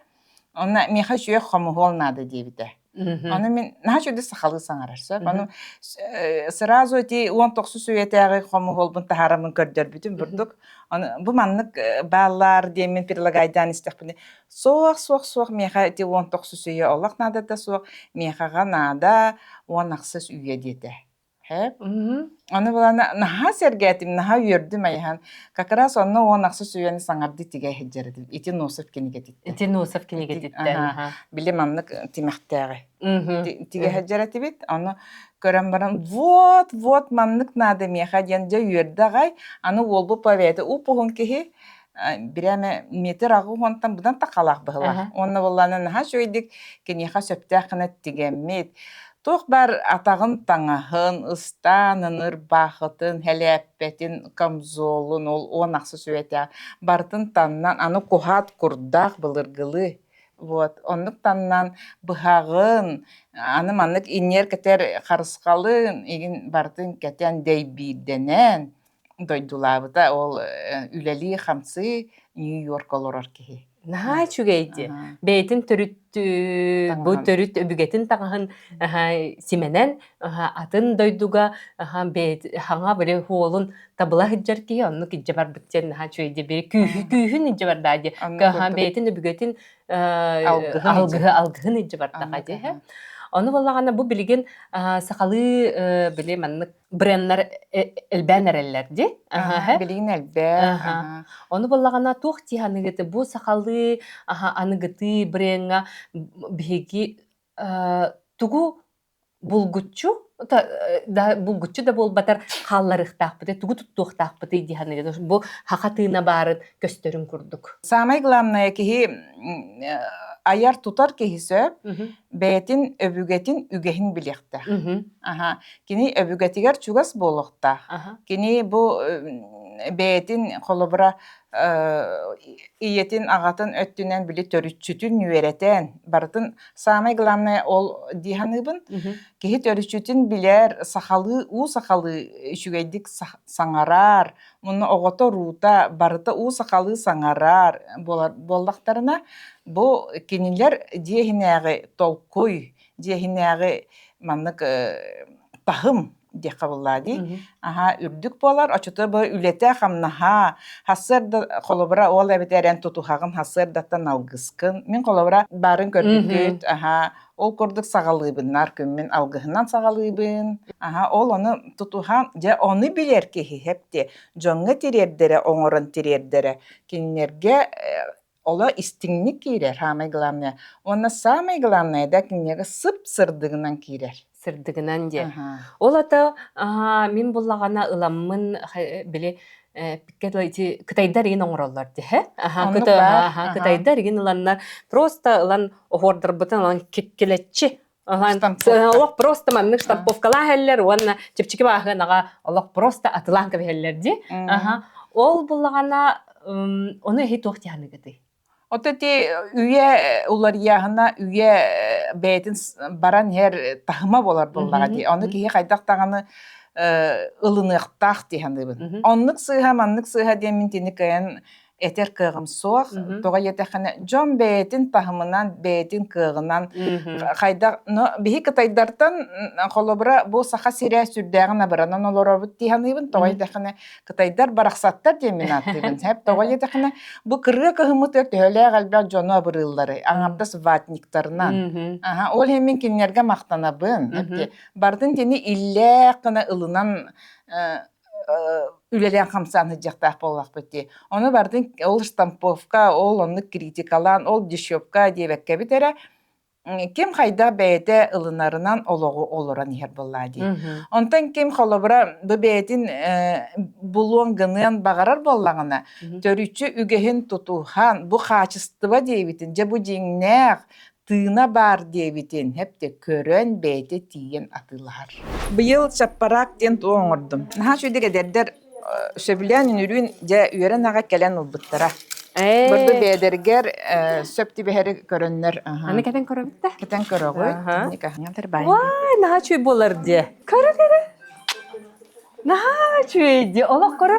Онно миэхэ үчүгэй хомуһуол наада диэбитэ. Ону мин наһаа үчүгэйдик сахалыы саҥарар сөп. Ону сразу ити 19 үйэтээҕи хомуһуолбун таһаараммын көрдөрбүтүм бурдук. Ону бу маннык бааллар диэммин предлагайдаан истэхпинэ суох суох суох миэхэ ити 19 үйэ олох наадата суох миэхэҕэ наада 18 үйэ диэтэ. Хэп. Аны булана наһаа сэргээтим, наһаа үөрдүм айаһан. Как раз онно 16 үйэни саҥардыы тигэ сылдьар этим. Ити Носов кинигэтиттэн. Ити Носов кинигэтиттэн. Били маннык тимэхтээҕи. Тигэ сылдьар этибит. Ону көрөн баран вот, вот маннык наада миэхэ диэн дьэ үөрдэ аҕай. Аны уолбут поэты уп-уһун киһи бирээмэ метр аҕы уонтан быдан тахалаах быһылаах. Уонна буоллаана наһаа үчүгэйдик киниэхэ сөптөөх гына тигэммит. Туох баар атаҕын таҥаһын, ыстаанын, ырбаахытын, һэлээппэтин, камзолун ол 16 үйэтэ барытын таннан аны куһаат курдаах былыргылыы вот оннук таннан быһаҕын аны маннык инньэр кэтэр харысхалын игин барытын кэтэн дэйбиирдэнэн дойдулаабыта ол үлэлии-хамсыы Нью-Йорк олорор киһи. Наһаа үчүгэй дии. Бэйэтин төрүт бу төрүт өбүгэтин таҥаһын симэнэн атын дойдуга хаҥа били хуолун табыла сылдьар киһи оннук илдьэ барбыт диэн наһаа үчүгэй дии. Били күүһүн илдьэ бардаа дии. Бэйэтин өбүгэтин алгыһы алгыһын илдьэ бардаҕа дии. Ону буоллаҕына бу билигин сахалыы били маннык бренднэр элбээн эрэллэр дии. Билигин элбээн. Ону буоллаҕына туох дии аныгыты бу сахалыы аныгытыы брендҥа биһиги тугу булгуччу да булгуччу да буолбатар хаалларыахтаахпытый тугу туттуохтаахпытый дии саныгыт бу хаха тыына баарын көстөрүн курдук. Самое главное киһи айар тутар киһи сөп бэйэтин өбүгэтин үгэһин билиэхтээх. Аха. Кини өбүгэтигэр чугас буолуохтаах. Кини бу бэйэтин холобура ийэтин аҕатын өттүнэн били төрүччүтүн үөрэтэн барытын самое главное ол дии саныыбын киһи төрүччүтүн билэр сахалыы уу сахалыы үчүгэйдик саҥарар муну оҕото уруута барыта уу сахалыы саҥарар буолар буоллахтарына бу кинилэр дьиэ иһинээҕи толкуй дьиэ иһинээҕи маннык таһым диэххэ буоллаа дии. Аһа үрдүк буолар, оччото бу үлэтэ хамнаһа, сарсыарда холобура ол эбэтэр эн тутуһаҕын сарсыардаттан алгыскын. Мин холобура баарын көрбүккүт, аһа ол курдук саҕалыыбыннар күммүн алгыһынан саҕалыыбын. Аһа ол ону тутуһан, дьэ ону билэр киһи хэпти дьоҥҥо тириэрдэрэ, оҥорон тириэрдэрэ кинилэргэ Оло истиҥник киирэр, самое главное. Уонна самое главное да кинигэ сып-сырдыгынан киирэр. Сырдыгынан диэн. Ол ата мин буллаҕана ыламмын били ити кытайдар игин оҥороллор диһэ. Кытайдар игин ыланнар просто ылан оһуордарбытын ылан киккилэччи Олох просто маннык штамповкалаах иһэллэр уонна чэпчэки бааһынаҕа олох просто атылаан кэбиһэллэр дии. Ол буллаҕына ону эһи туох дьаһаныгытый? Ото ити үйэ уларыйааһына үйэ бэйэтин баран иһэр таһыма буолар буоллаҕа дии. Ону киһи хайдах даҕаны ылыныахтаах дии саныыбын. Оннук сыыһа, маннык сыыһа диэн мин итини кыайан этэр кыаҕым суох. Тоҕо диэтэххинэ, дьон бэйэтин таһымынан, бэйэтин кыаҕынан хайдах, но биһи кытайдартан холобура бу Саха сирэ сүрдээҕин абыранан олоробут дии саныыбын. Тоҕо диэтэххинэ, кытайдар барахсаттар диэн мин ааттыыбын. Сэп тоҕо диэтэххинэ, бу кырыа кыһыммытыгар төһөлөөх элбэх дьону абырыыллары, аҥардас ватниктарынан. Аха, ол иһин мин кинилэргэ махтанабын. Бардын тини иллээх гына ылынан үлэлээн хамсаан сылдьыахтаах буоллахпыт дии. Ону бардын ол штамповка, ол оннук критикалаан, ол дешевка диэбэккэбит эрэ ким хайдах бэйэтэ ылынарынан олоҕу олорон иһэр буоллаа дии. Онтон ким холобура бу бэйэтин булуон гыныан баҕарар буоллаҕына, төрүччү үгэһин тутуһан, бу хаачыстыба диэбитин, дьэ бу дьиҥнээх тыына баар диэбитин хэпте көрөн бэйэтэ тиийэн атыылаһар. Быйыл чаппараак диэн туох оҥордум. Наһаа үчүгэй эдэрдэр сөбүлээн үнүрүүн дьэ үөрэн аҕа кэлэн ылбыттара. Бырды бэйэлэригэр сөп түбэһэри көрөннөр. Аны кэтэн көрөбүт да? Кэтэн көрөҕүт. Вай, наһаа үчүгэй буолар дии. Көрө көрө. Наһаа үчүгэй дии. Олох көрө.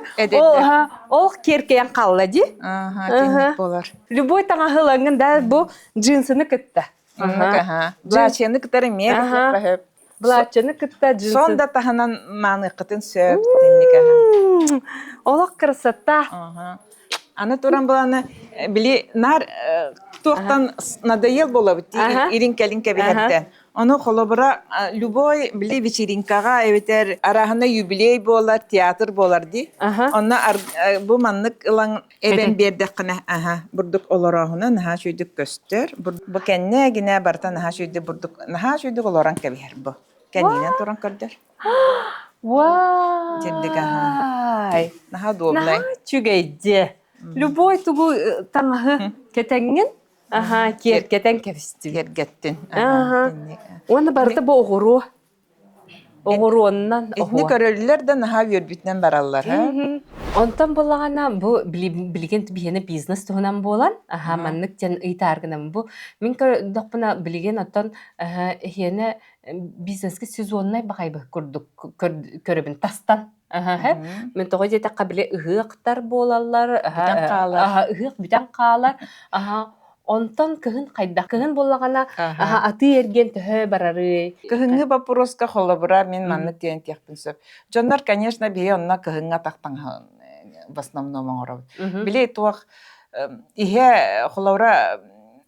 Олох киэркэйэн хаалла дии. Ааха, буолар. Любой таҥаһы ылаҥҥын да бу джинсыны кытта. Аха. Былаачыйаны кытары эмиэ сөп. Былаачыйаны кытта джинсы. Сон да таһынан мааныаххытын сөп тинник Олох красота. Аны туран буланы били нар туохтан надоел болобут ирин кэлин кэбиһэртэн. Ону холобура любой били вечеринкаҕа эбэтэр арааһына юбилей буолар, театр буолар дии. Онно бу маннык ылан эбэн биэрдэххинэ аха бурдук олорооһуна наһаа үчүгүйдүк көстөр. Бу кэннэ гинэ барыта наһаа үчүгүйдүк бурдук наһаа үчүгүйдүк олорон кэбиһэр бу. Кэннинэн туран көрдөр. Дьирдик аха. Вай! Наһаа удобнай. Наһаа үчүгэй Любой тугу таҥаһы кэтэҥҥин Аха, киэргэтэн кэбистим. Киэргэттин. Аха. Уонна барыта бу оҕуруо. Оҕуруоннан Итини көрөллөр да наһаа үөрбүтүнэн бараллар. Онтон буллаҕына бу билигин биһиэнэ бизнес туһунан буолан, аха маннык диэн ыйытааргынам бу мин көрдөхпүнэ билигин оттон эһиэнэ бизнеска сезоннай баҕайбы курдук көрөбүн тастан. Мин тоҕо диэтэххэ били ыһыахтар буолаллар, Бүтэн хаалар. ыһыах бүтэн хаалар. Онтон кыһын хайдах? Кыһын буоллаҕына атыы-эргиэн төһө барарый? Кыһыҥҥы боппуруоска холобура мин маннык диэн этиэхпин сөп. Дьоннор, конечно, биһи онно кыһыҥҥы атах таҥаһын в основном оҥоробут. Били туох иһэ холобура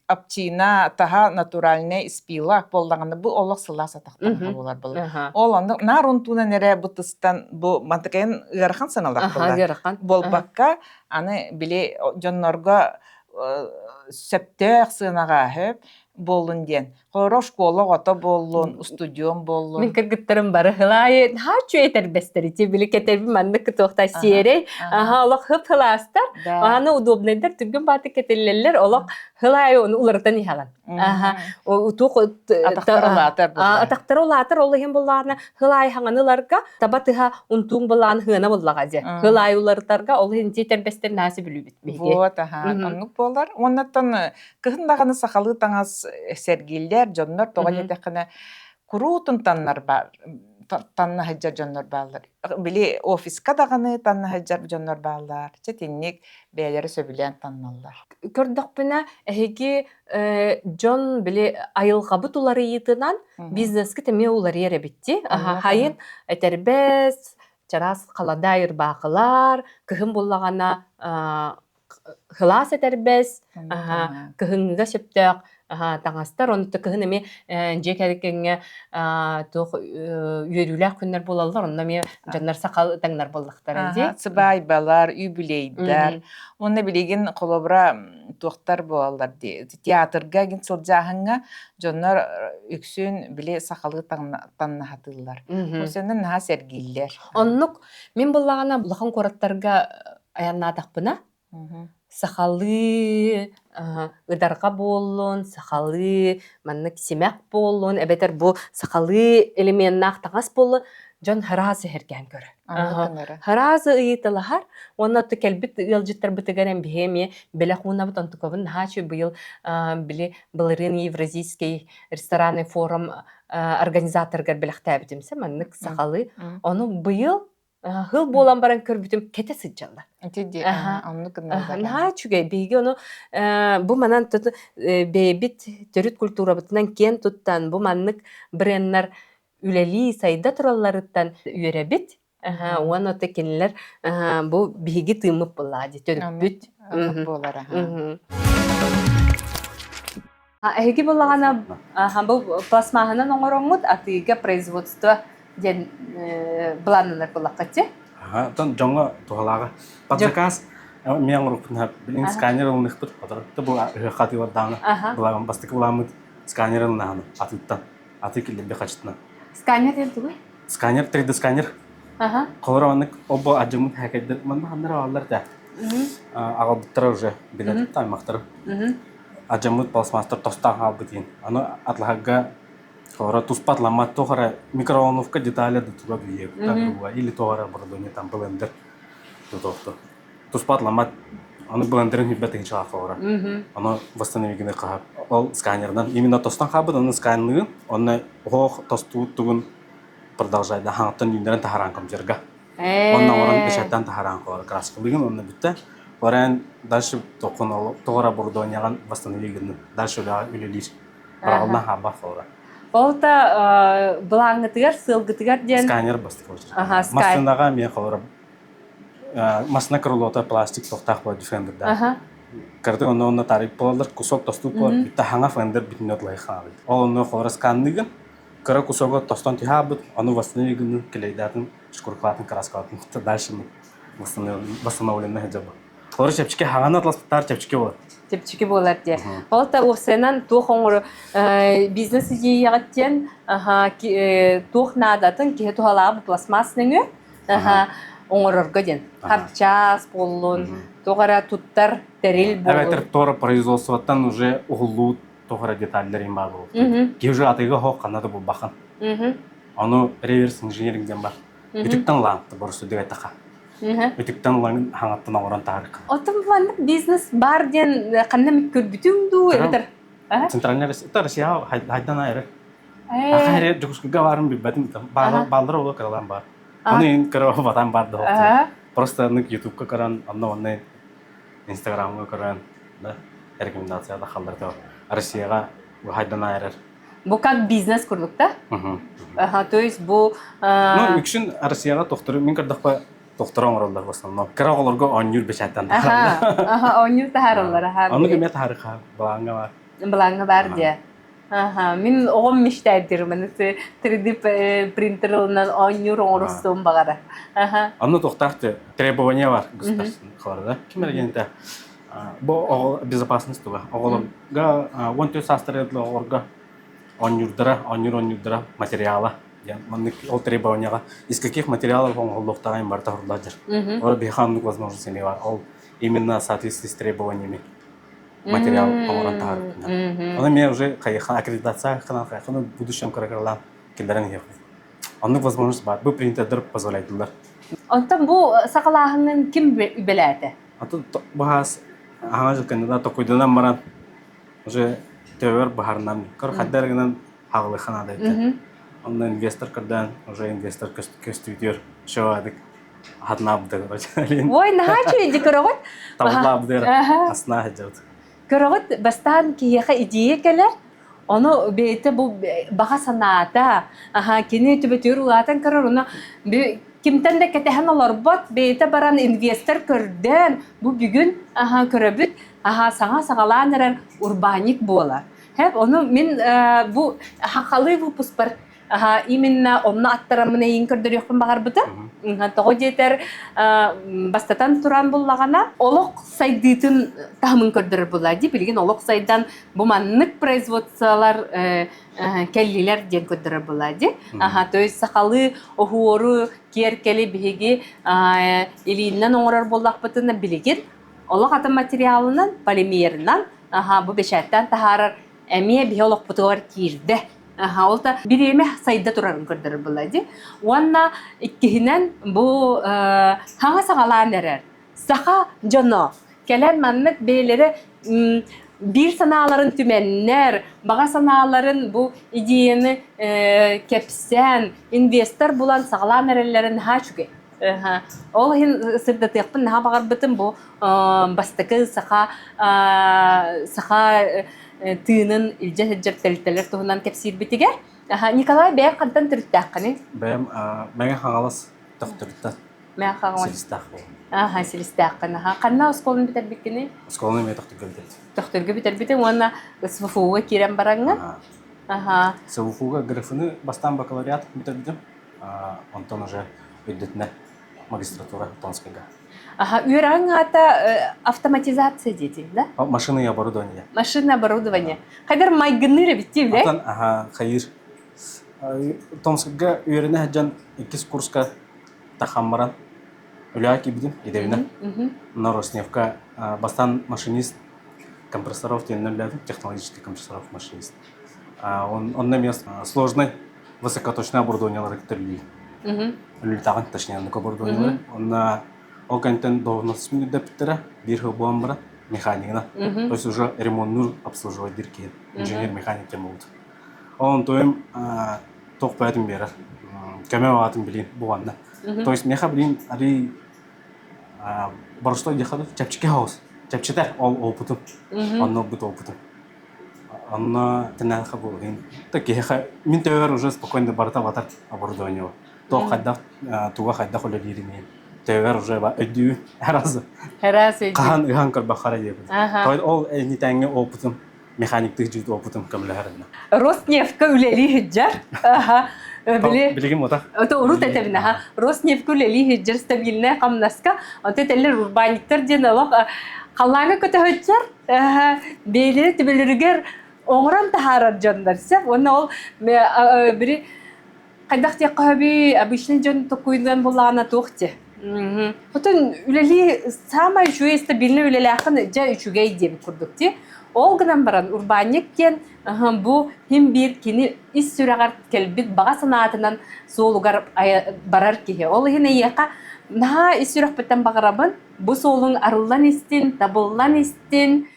аптина таһа натуральный спилак буоллаҕына бу олох сылаас атах таҥаһа буолар буолар. Ол онно наар унтуунан эрэ бу тыстан бу мантыкайын ыарахан саналах буолар. Буолбакка аны били дьоннорго сөптөөх сыанаҕа сөп буоллун диэн. Холоро школа оҕото буоллун, устудьуон буоллун. Мин кыргыттарым бары хылаайы наһаа үчүгэй этэрбэстэр ити били кэтэбин маннык туохта сиэрэй аха олох хып хылаастар аны удобнайдар түргэн бааты кэтиллэллэр олох хылаайы ону уларытан иһэҕин аха туох атахтара улаатар атахтара улаатар ол иһин буллаҕына хылаайы хаҥаны ыларга таба тыһа унтууҥ былаан хыана буллаҕа дьэ хылаайы уларытарга ол иһин тиэтэрбэстэр наасы бүлүүбүт биһиги Вот, аха, оннук буолар. Уоннаттан кыһын даҕаны сахалыы таҥас сэргииллэр дьоннор тоҕо диэтэххинэ куруутун таннар баар танна сылдьар дьоннор бааллар. Били офиска даҕаны танна сылдьар дьоннор бааллар. Чэ итинник бэйэлэрэ сөбүлээн танналлар. Көрдөхпүнэ, эһиги дьон били айылҕабыт уларыйыытынан бизнескит эмиэ уларыйар эбит дии. Хайын этэрбэс, чараас халадаай ырбаахылар, кыһын буллаҕына кылаас этэрбэс, кыһыҥҥыга сөптөөх таҥастар, ону кыһын эмиэ дьиэ кэргэҥҥэ туох үөрүүлээх күннэр буолаллар, онно эмиэ дьоннор сахал таҥнар буоллахтара дии. Сыбаайбалар, юбилейдар. Уонна билигин холобура туохтар буолаллар дии. Театрга гин сылдьааһыҥҥа дьоннор үксүн били сахалыы таҥнаһатыыллар. Осеннен наһаа сэргииллэр. Оннук мин буллаҕына улахан куораттарга айаннаатахпына сахалыы ыдарга буоллун, сахалыы маннык симэх буоллун, эбэтэр бу сахалыы элеменнаах таҥас буоллун, дьон хараас эһэргээн көрөр. Хараас ыйыталаһар уонна кэлбит ыалдьыттарбытыгар эн биһи эмиэ бэлэх уунабыт онтукабын наһаа үчүгэй быйыл били былырыын Евразийский ресторанный форум организаторыгар бэлэхтээбитим маннык сахалыы. Ону быйыл Хыл буолан баран көрбүтүм кэтэ сылдьаллар. Ити дии, оннук гынналлар. Наһаа үчүгэй. Биһиги ону бу манан бэйэбит төрүт культурабытынан киэн туттан, бу маннык бренднар үлэлии, сайда туралларыттан үөрэбит. Уонна ото кинилэр бу биһиги тыыммыт буоллаҕа дии, төрүппүт. Буолар. Эһиги буллаҕына бу пластмаһынан оҥороҥҥут атыыга производство диэн былааннанар буоллаххыт дии? Оттон дьоҥҥо туһалааҕа. Под заказ мен оҥоруппун билин сканер ылыныхпыт отарытта бу ыһыахха атыылардаҕына былаан бастакы былааммыт сканер ылынаһаны атыыттан атыы киллэрби хачытынан. Сканер диэн тугуй? Сканер 3D сканер. Холоро маннык обо адьыммыт хээкэйдэр манна ханнара бааллар да аҕалбыттара уже билэр аймахтарым. Адьаммыт пластмасстар тостаан хаалбыт диэн. Аны атлаһарга холоро туспа атламмат туох эрэ микроволновка деталя да туга билиэ или туох эрэ оборудование там блендер тутуохту. Туспа атламмат аны блендерин хүлбэ тыһыынчалаах холоро. Аны восстановигины хаһар. Ол сканерынан именно тостон хаалбыт, аны сканныгын, онно оһох тостуут тугун продолжайда хаҥаттан үүннэрэн таһараан компьютерга. Онно оҥорон бэчээттэн таһараан холор краскалыгын онно бүттэ. Баран дальше тоқон тоҕор оборудованияҕын восстанови гынным. Дальше үлэлиир. Быраҕыллан хаалбат холора. Ол да былааҥҥытыгар, сыалгытыгар диэн Сканер бастакы очередь. Массыынаҕа эмиэ холоро масына крылота пластик тохтаах буолар дефендердаах. Кырдык онно онно тарыйып буолаллар, кусок тостук буолар, бүтэ хаҥа фендер бүтүннүү отлайы хаалый. Ол онно холоро сканныгын кыра кусога тостон түһаабыт, ону восстанови гынным, клейдаатын, шкуркалаатын, краскалаатын дальше восстановлено сылдьабыт. Олор чэпчэки хаҥаны атласпыттаар чэпчэки буолар. Чэпчэки буолар диye. Ол та уопсайынан туох оҥору бизнес идеяҕыт диэн туох наадатын киһи туһалаах пластмасс нөҥүө оҥорорго диэн. Харчаас буоллун, туох эрэ туттар тэрил буоллун. Эбэтэр тор производствоттан уже уһуллуу туох эрэ деталлар им баар буолуохтун. Киһи уже атыыга хоох ханна да булбахан. Ону реверс инжиниринг диэн бар. Үтүктэн ылаан боростуйдук эттэххэ. Үтүктэн ылан хаҥаттан оҥорон таһаарыахха. Оттон маннык бизнес бар диэн ханна эмит көрбүтүҥ дуу эбэтэр Центральная Россия, Россияҕа хайдан эрэ. Аха эрэ Дьокуускайга баарын билбэтим. Бааллар оло кыралаан бар. Ону ин кыра батан бар да. Просто аннык Ютубка көрөн, онно онно Инстаграмҥа көрөн да рекомендация да халлар Россияҕа хайдан эрэр. Бу как бизнес курдук да? Ага, то есть бу Ну, үксүн Россияҕа тохтору, мин көрдөхпө тохтору оҥороллор в основном. Кыра оҕолорго оонньуур бэчээттэн таһаараллар. Аха, оонньуур таһаараллар, аха. Оннук эмиэ таһаарыха, былааҥҥа бар. Былааҥҥа бар диэ. Аха, мин оҕом мечтайдыр, маны 3D принтер ылынан оонньуур оҥорустуом баҕара. Аха. Онно туохтаах требования бар государственный да? Ким эрэ бу оҕо безопасность туга. Оҕолорго 14 саастарыгар оҕолорго оонньуурдара, оонньуур оонньуурдара материала диэн маннык ол требованияҕа из каких материалов оҥоһуллуохтааҕын барыта оһорлоох дьар. Ол биһиэхэ оннук возможность эмиэ бар. Ол именно соответствии с требованиями материал оҥорон таһаарбытынан. Ону эмиэ уже хайыха аккредитация ханан хайыханы в будущем кыра-кыралаан киллэрэн иһиэхпит. Оннук возможность баар. Бу принтердэр позволяйдылар. Онтон бу саҕалааһынын ким үбэлээтэ? Атын баһаас аһаҥа дьыл кэннэ токуйданан баран уже төбөр баһарынан көр хайдар гынан хаалыха наада этэ. Онно инвестор көрдөөн уже инвестор көстүүтүөр шоадык хатнаабыта Ой, наһаа үчүгэй көрөҕүт. Табыллаабыдыр аснаа сылдьабыт. Көрөҕүт, бастаан киһиэхэ идея кэлэр, ону бэйэтэ бу баҕа санаата, аха, кини түбэтигэр улаатан көрөр, ону кимтэн да кэтэһэн олорбот, бэйэтэ баран инвестор көрдөөн, бу бүгүн аха, көрөбүт, аха, саҥа саҕалаан эрэр урбаанньык буолар. Хэп, ону мин бу хахалыы выпускпар именно онно аттараммын эйин көрдөрүөхпүн баҕарбытым. Тоҕо диэтэр бастатан туран буллаҕына олох сайдыытын таһымын көрдөрөр буолла дии. Билигин олох сайдан бу маннык производстволар кэллилэр диэн көрдөрөр буолла дии. Аха, то есть сахалыы оһуору, киэркэли биһиги илиинэн оҥорор буоллахпытына билигин олох атын материалынан, полимерынан аха, бу бэчээттээн таһаарар эмиэ биһи олохпутугар киирдэ. Аха, ол да бириэмэ сайда турарын көрдөрөр буолла дии. Уонна иккиһинэн бу хаҥа саҕалаан эрэр саха дьоно кэлэн маннык бэйэлэрэ биир санааларын түмэннэр, баҕа санааларын бу идеяны кэпсээн, инвестор булан саҕалаан эрэллэрин наһаа үчүгэй. Ол иһин сырдатыахпын наһаа баҕарбытым бу бастакы саха саха тыынын илдьэ сылдьар тэрилтэлэр туһунан кэпсиирбитигэр. Николай бэйэҥ хантан төрүттээххиний? Бэйэм Мэҥэ Хаҥалас Төхтүрүттэн. Мэҥэ Хаҥалас. Силистээх буолан. Аха, Силистээххин. Аха. Ханна оскуоланы бүтэрбиккиний? Оскуоланы эмиэ Төхтүргэ бүтэрбитим. Төхтүргэ бүтэрбитиҥ уонна СВФУ-га киирэн бараҥҥын? Аха. СВФУ-га ГРФ-ны бастаан бакалавриат бүтэрбитим. Онтон уже үрдүтүнэ магистратура Томскайга. Аха, үөрэҕиҥ аата автоматизация диэтиҥ, да? Машина и оборудование. Машина оборудование. Хайдар майгынныыр эбит дии, билэ? Онтон аха, хайыр. Томскайга үөрэнэ сылдьан иккис курска тахан баран үлэҕэ киирбитим идэбинэн. На Роснефка бастаан машинист компрессоров диэн үлэлээбитим, технологический компрессоров машинист. Онно эмиэ сложный высокоточное оборудованиелары кытта үлэлиир. Үлэлээтэҕин, точнее, оннук оборудованиелары. Онно ол кэнниттэн должностьпун үрдэппиттэрэ, биир сыл буолан баран механигынан. То есть уже ремонтнуур обслуживать диир киһи, инженер-механик диэн буолбут. Ол онтуйум туох бэйэтин биэрэр. Көмө баҕатын билин буоланна. То есть меха билин арый боростой диэхэ чэпчэки хаос. Чэпчэтэр ол опытым. Онно ылбыт опытым. Онно тэнээхэ буолуһун. То киһиэхэ мин төбөбөр уже спокойно барыта батар оборудование. Туох хайдах туга хайдах үлэлиирин төбөбөр уже өйдүү раз Раз өйдүү. хаһан ыһан көрбөххөрө диэбит. Ол энитээҥҥи опытым механиктык дьүүт опытым көмөлөһөр инна. Роснефтка үлэлии сылдьар. Аха. Били Билигин мутах. Ото урут этэбин аха. Роснефтка үлэлии сылдьар стабильная хамнаска. Онто этэллэр урбаанньыктар диэн олох халлааҥҥа көтөһөччөр бэйэлэрэ төбөлөрүгэр оҥорон таһаарар дьоннор сөп уонна ол бири хайдах диэххэ сөбүй обычный дьон токуйунан буллаҕына туох диэ Отон үлэлии саамай үчүгэй стабильный үлэлээххин дьэ үчүгэй диэбит курдук дии. Ол гынан баран урбаанньык диэн бу хим биир кини ис сүрэҕэр кэлбит баҕа санаатынан суолугар барар киһи. Ол иһин эйиэхэ наһаа ис сүрэхпиттэн баҕарабын бу суолуҥ арыллан истин, табыллан истин.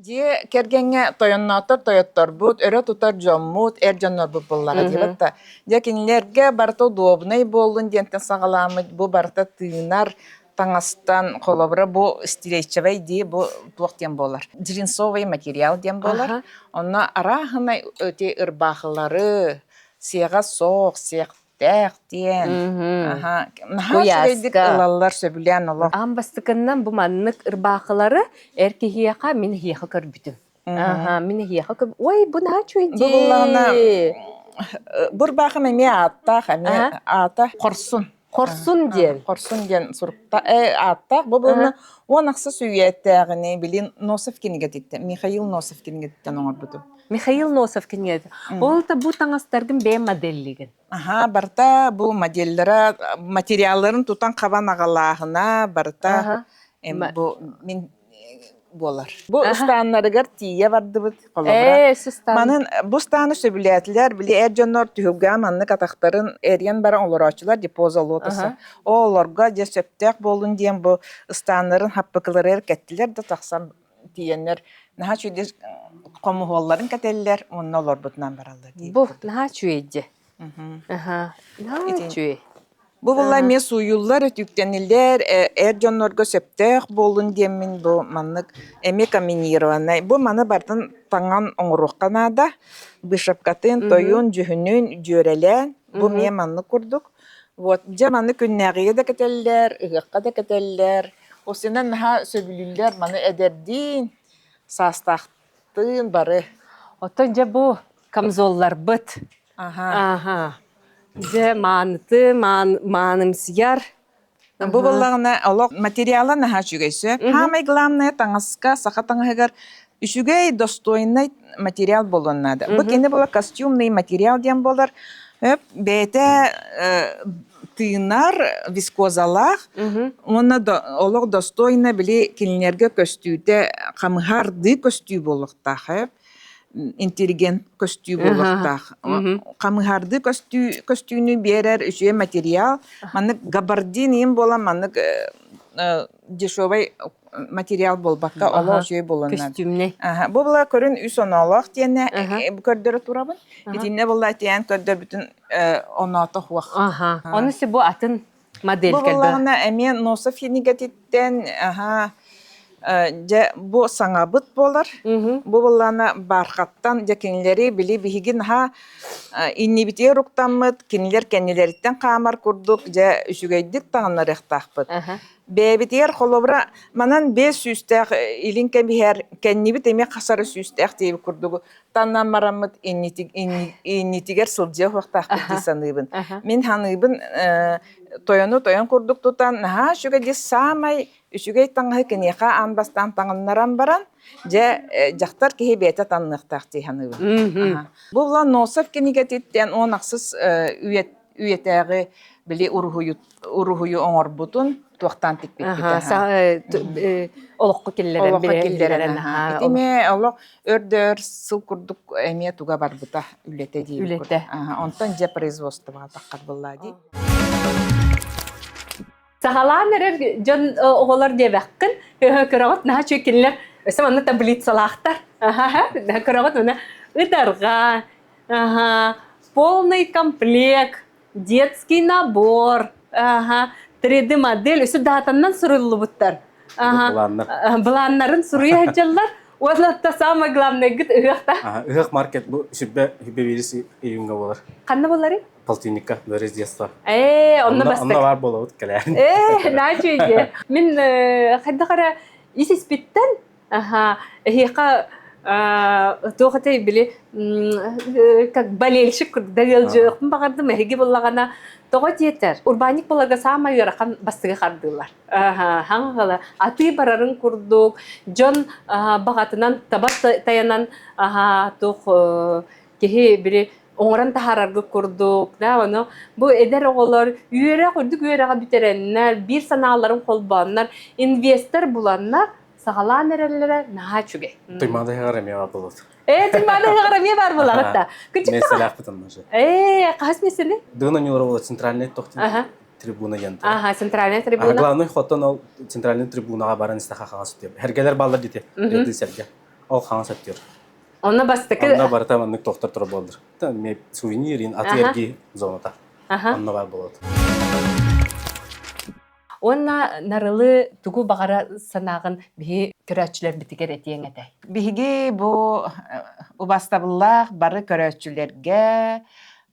Дьиэ кэргэҥҥэ тойонноотор тойотторбут, өрө тутар дьоммут, эр дьоннорбут буоллаҕа диэбит да. Дьэ кинилэргэ барыта удобнай буоллун диэнтэн саҕалааммыт бу барыта тыынар таҥастан холобура бу стрейчевэй дии бу туох диэн буолар джинсовый материал диэн буолар. Онно арааһынай ити ырбаахылары сиэҕэ суох, сиэх Тээх диэн. Аха. Наһаа үчүгэйдик ылаллар, сөбүлээн олох. Аан бастакыннан бу маннык ырбаахылары эр киһиэхэ мин эһиэхэ көрбүтүм. Аха, мин эһиэхэ көр... Ой, бу наһаа үчүгэй Бу буллаҕына бу ырбаахым эмиэ ааттаах, эмиэ аата Хорсун. Хорсун диэн. Хорсун диэн сурукта ааттаах. Бу буолна 16 үйэтээҕини билин Носов кинигэтиттэн, Михаил Носов кинигэтиттэн оҥорбутум. Михаил Носов кинигэтэ. Ол да бу таҥастаргын бэйэм моделлигин. Аха, барыта бу моделлара, материалларын тутан-хабан аҕалааһына барыта бу мин буолар. Бу ыстааннарыгар тиийэ бардыбыт холобура. Манын бу ыстааны сөбүлээтилэр, били эр дьоннор түһүлгэҕэ маннык атахтарын эрийэн баран олорооччулар депоза лотоса. Ол олорго дьэ сөптөөх буоллун диэн бу ыстааннарын хаппыкыларыгар кэттилэр да тахсан тиийэннэр наһаа үчүгэй хомуһуолларын кэтэллэр уонна олорбутунан бараллар дии. Бу наһаа үчүгэй дии. Аха, наһаа үчүгэй. Бу була эмиэ сууйуллар, өтүүктэниллэр, эр дьоннорго сөптөөх буоллун диэммин бу маннык эмиэ комбинированнай. Бу маны барытын таҥан оҥоруохха наада. Вышивкатын, тойун, дьүһүнүн дьүөрэлээн, бу эмиэ маннык курдук. Вот, дьэ маны күннээҕигэ да кэтэллэр, ыһыахха да кэтэллэр. Осынан наһаа сөбүлүүллэр маны эдэрдиин, саастаахтыын бары. Оттон дьэ бу камзолларбыт. Аха. Аха. Дьэ мааныты, маан, маанымсыйар. Бу буоллаҕына олох материала наһаа үчүгэй сөп. Самое главное таҥаска, саха таҥаһыгар үчүгэй, достойнай материал буолуон наада. Бу кини була костюмный материал диэн буолар. Бэйэтэ тыынар вискозалаах уонна олох достойно били кинилэргэ көстүүтэ хамыһаардыы көстүү буолуохтаах интеллигент көстүү буолуохтаах. Хамыһаардыы көстүү көстүүнү биэрэр үчүгэй материал. Маннык габардин иин буолан маннык дешевый материал буолбакка олох үчүгэй буолан Көстүүмнэй. Бу була көрүн үс оноолоох диэнэ көрдөрө турабын. Итиннэ була тиээн көрдөрбүтүн оноото хуох. Ону си бу атын модель Бу буоллаҕына эмиэ Носов кинигэтиттэн аха дьэ бу саҥабыт буолар. Бу буоллаҕына бархаттан дьэ кинилэри били биһиги наһаа иннибитигэр уктаммыт, кинилэр кэннилэриттэн хаамар курдук дьэ үчүгэйдик таҥыннарыахтаахпыт. Бэйэбитигэр холобура манан биэс сүүстээх илин кэбиһэр, кэннибит эмиэ хасары сүүстээх диэбит курдугу таннан бараммыт иннитигэр сылдьыа уохтаахпыт дии саныыбын. Мин саныыбын тойону тойон курдук тутан наһаа үчүгэй дии саамай үчүгэй таҥаһы киниэхэ аан бастаан таҥыннаран баран дьэ дьахтар киһи бэйэтэ танныахтаах дии саныыбын. Бу булан Носов кинигэтиттэн 16 үйэтээҕи били уруһуйу уруһуйу оҥорбутун туохтаан тикпиппит олоххо киллэрэн олоххо киллэрэн ити эмиэ олох өр сыл курдук эмиэ туга барбыта үлэтэ диир үлэтэ онтон дьэ производствоҕа таххар буоллаа дии саҕалаан эрэр дьон оҕолор диэбэххин көрөҕүт наһаа үчүгэй кинилэр өссө манна таблицалаахтар көрөҕүт уна ытарҕа полный комплект детский набор, ага, 3D модель өссө даатаннан суруллубуттар. Ага, былааннарын суруйа сылдьаллар. Уонна самое главное гыт ыһыахта. Ыһыах маркет бу сүрбэ сүрбэ биирис июньга буолар. Ханна буоларый? Полтинникка, дворец детства. Ээ, онно бастак. Онно бар буолабыт кэлээн. Ээ, наачуйде. Мин хайдах эрэ ис испиттэн Аха, эһиэхэ туох этэй били как болельщик курдук ыалдьыахпын баҕардым эһиги буллаҕына тоҕо диэтэр урбаанньык буоларга саамай ыарахан бастыгы хардыылар хаҥаҕала атыы барарын курдук дьон баҕатынан таба тайанан туох киһи били оҥорон таһаарарга курдук да ону бу эдэр оҕолор үөрэх үрдүк үөрэҕи бүтэрэннэр биир санааларын холбооннор инвестор буланнар. саҕалаан эрэллэрэ наһаа үчүгэй. Туймаада ыһыаҕар эмиэ баар буолуот. Ээ, Туймаада ыһыаҕар эмиэ баар буолаҕыт да. Миэстэлээхпит онно же. Ээ, хаһыс миэстэни? Дыгын оонньуулара буолар центральный тохтун трибуна диэн. Аха, центральная трибуна. Главный хотон ол центральный трибунаҕа баран истэхэ хаҥас өттүөр. Эргэлэр бааллар дите, ряды сэргэ. Ол хаҥас өттүөр. Онно бастакы... Онно барыта маннык тохтор тура буоллар. Сувенир, аты-эрги зоната. Онно баар буолуот. Уонна нарылы тугу баҕара санааҕын биһи көрөөччүлэрбитигэр этиэҥ этэй? Биһиги бу убастабыллаах бары көрөөччүлэргэ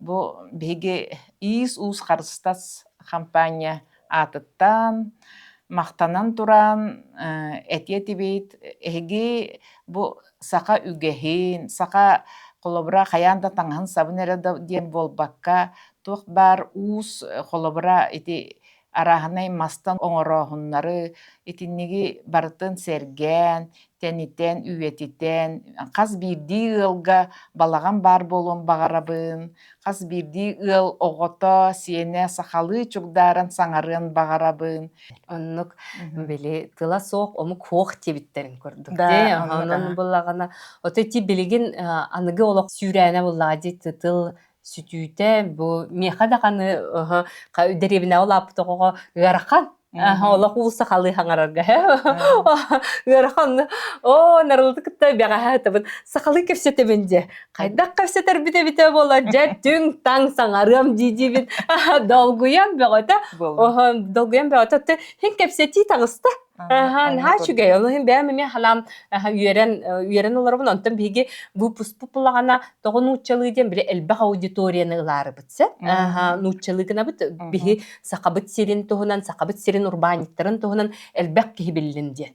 бу биһиги Иис-уус харыстас хампаанньа аатыттан махтанан туран этиэ этибит эһиги бу саха үгэһин, саха холобура хайаан да таҥаһын сабын эрэ диэн буолбакка туох баар уус холобура ити арааһынай мастан оҥорооһуннары итинниги барытын сэргээн, тэнитэн, үйэтитэн, хас биирдии ыалга балаҕан баар буолуон баҕарабын, хас биирдии ыал оҕото, сиэнэ сахалыы чугдааран саҥарыан баҕарабын. Оннук били тыла суох омук хуох диэбиттэрин курдук. Дии, онон буллаҕына, ото ити билигин аныгы олох сүүрээнэ буллаҕа дии тыл сүтүүтэ бу миэхэ даҕаны дэриэбинэҕэ улааппыт оҕоҕо ыарахан олох уу сахалыы хаҥарарга ыарахан оо нарылды кытта бэҕэһээ ытабын сахалыы кэпсэтэбин дьэ хайдах кэпсэтэрбит эбитэ буола дьэ түҥ таҥ саҥарыам дии диибин долгуйан бөҕөтө долгуйан бөҕөтө хин кэпсэтии таҕыста Наһаа үчүгэй. Ол иһин бэйэм эмиэ ханаам үөрэн үөрэн олоробун. Онтон биһиги выпуспут булаҕана тоҕо нууччалыы диэн били элбэх аудиторияны ылаарыбыт сөп. Нууччалыы гынабыт. Биһи Сахабыт сирин туһунан, Сахабыт сирин урбаанньыктарын туһунан элбэх киһи биллин диэн.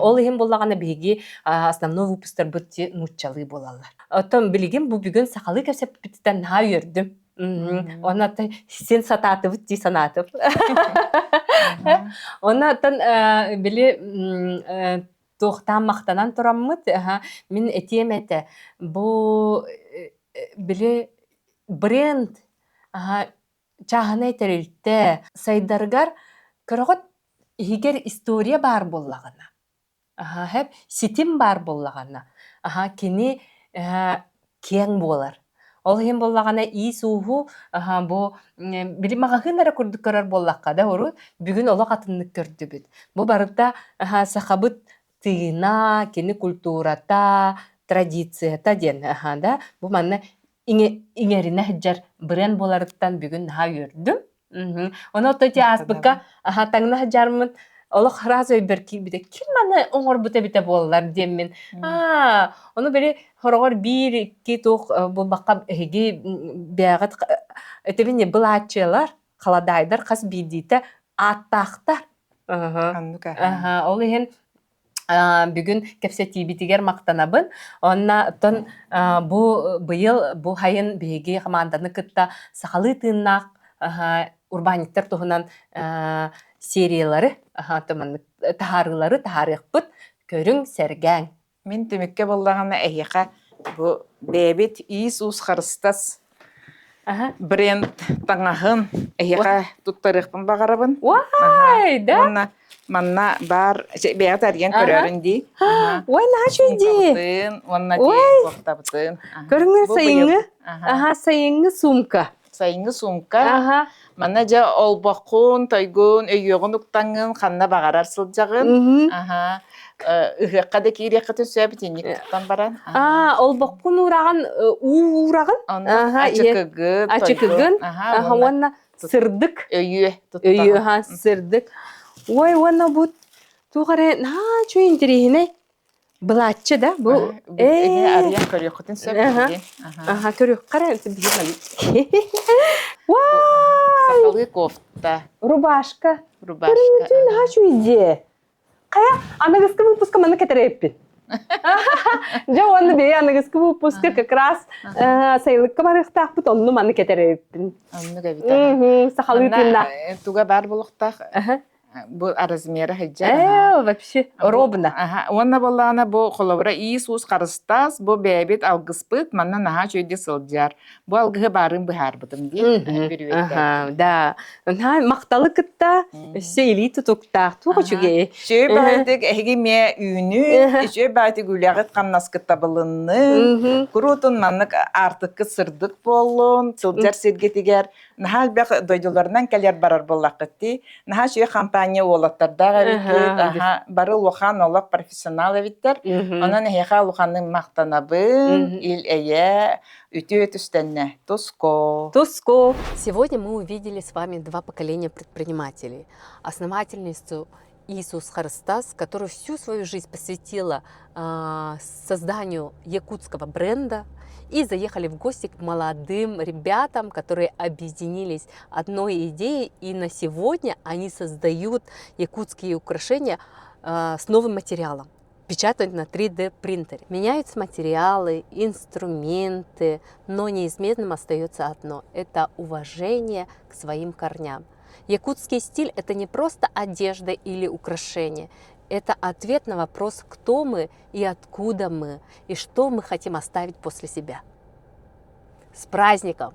Ол иһин буллаҕына биһиги основной выпусктарбыт нууччалыы буолаллар. Оттон билигин бу бүгүн сахалыы кэпсэппититтэн наһаа үөрдүм. Онно син сатаатыбыт дии санаатым. Онно оттон били туохтаан махтанан тураммыт, мин этиэм этэ, бу били бренд чааһынай тэрилтэ сайдарыгар көрөҕүт иһигэр история баар буоллаҕына Аһаа, һэп ситим баар буоллаҕына, аһаа, кини киэҥ буолар. Ол иһин буоллаҕына иис-ууһу аһаа, бу били маҕаһыын эрэ курдук көрөр буоллахха да урут бүгүн олох атыннык көрдүбүт. Бу барыта аһаа, сахабыт тыына, кини культурата, традицията диэн аһаа, да бу манна иҥэринэ сылдьар бренд буоларыттан бүгүн наһаа үөрдүм. Ону оттон ити ааспыкка аха таҥна сылдьармын олох сразу өйбөр киирбитэ. Ким маны оҥорбут эбитэ буоллар диэммин. Аа, ону били хороҕор биир икки туох буолбакка эһиги бэйэҕит этэбин былааччыялар, халадаайдар хас биирдиитэ ааттаахтар. Аха, ол иһин бүгүн кэпсэтиибитигэр махтанабын. Онна оттон бу быйыл бу хайын биһиги хамаанданы кытта сахалыы тыыннаах урбаанньыктар туһунан сериялары маннык таһаарыылары таһаарыахпыт. Көрүҥ, сэргээҥ. Мин түмүккэ буоллаҕына эһиэхэ бу бэйэбит иис-уус харыстас бренд таҥаһын эһиэхэ туттарыахпын баҕарабын. Уай, да? Уонна манна баар бэйэҕит арыйан көрөөрүн дии. Ой, наһаа үчүгэй дии. Уонна дии куохтабытын. Көрүҥҥү сайыҥҥы. Аха, сайыҥҥы сумка. Сайыҥҥы суумка. Аха. Манна дьэ олбоххун, тойгун, өйүөҕүн уктаҥҥын ханна баҕарар сылдьаҕын. Аха. Ыһыахха да киириэххитин сөп итинник туттан баран. Аа, олбоххун уураҕын, уу уураҕын. Аха, ачыкыгын, ачыкыгын. Аха, уонна сырдык. Өйүө Өйүө, аха, сырдык. Ой, уонна бу туох эрэ наһаа үчүгэй интэриэһинэй Былааччы да бу Эми арыйан көрүөххүтүн сөп билигин. Аха көрүөххэ эрэ биһиги Сахалыы кофта. Рубашка. Рубашка. Наһаа үчүгэй Хайа, аныгыскы выпуска маны кэтэрэппин. Дьэ уонна бэйэ аныгыскы выпуска как раз сайылыкка барыахтаахпыт онну маны кэтэрэппин. Оннук эбит. Сахалыы тыынна. Туга баар буолуохтаах. Бу размера сылдьар. Ээ, вообще ровно. Аха, уонна буоллаҕына бу холобура Иисус Харыстас бу бэйэбит алгыспыт манна наһаа үчүгэйдик сылдьар. Бу алгыһы баарын быһаарбытым дии. Аха, да. Наһаа махталы кытта өссө илии тутуктаах туох үчүгэй. Үчүгэй баҕайытык эһиги эмиэ үүнүү, үчүгэй баҕайытык үлэҕит хамнаскыт табылыннын, куруутун маннык аартыккыт сырдык буоллун, сылдьар сиргитигэр наһаа элбэх дойдуларынан кэлэр барар буоллаххыт дии. Наһаа үчүгэй компания уолаттардаах эбиккит, аха, бары улахан олох профессионал эбиттэр. Онон эһиэхэ улаханнык махтанабын, ил-эйэ, үтүө түстэннэ. Туско! Туско! Сегодня мы увидели с вами два поколения предпринимателей. Основательницу Иисус Христос, которая всю свою жизнь посвятила э, созданию якутского бренда, и заехали в гости к молодым ребятам, которые объединились одной идеей, и на сегодня они создают якутские украшения э, с новым материалом печатают на 3D принтере. Меняются материалы, инструменты, но неизменным остается одно – это уважение к своим корням. Якутский стиль – это не просто одежда или украшение, это ответ на вопрос, кто мы и откуда мы, и что мы хотим оставить после себя. С праздником!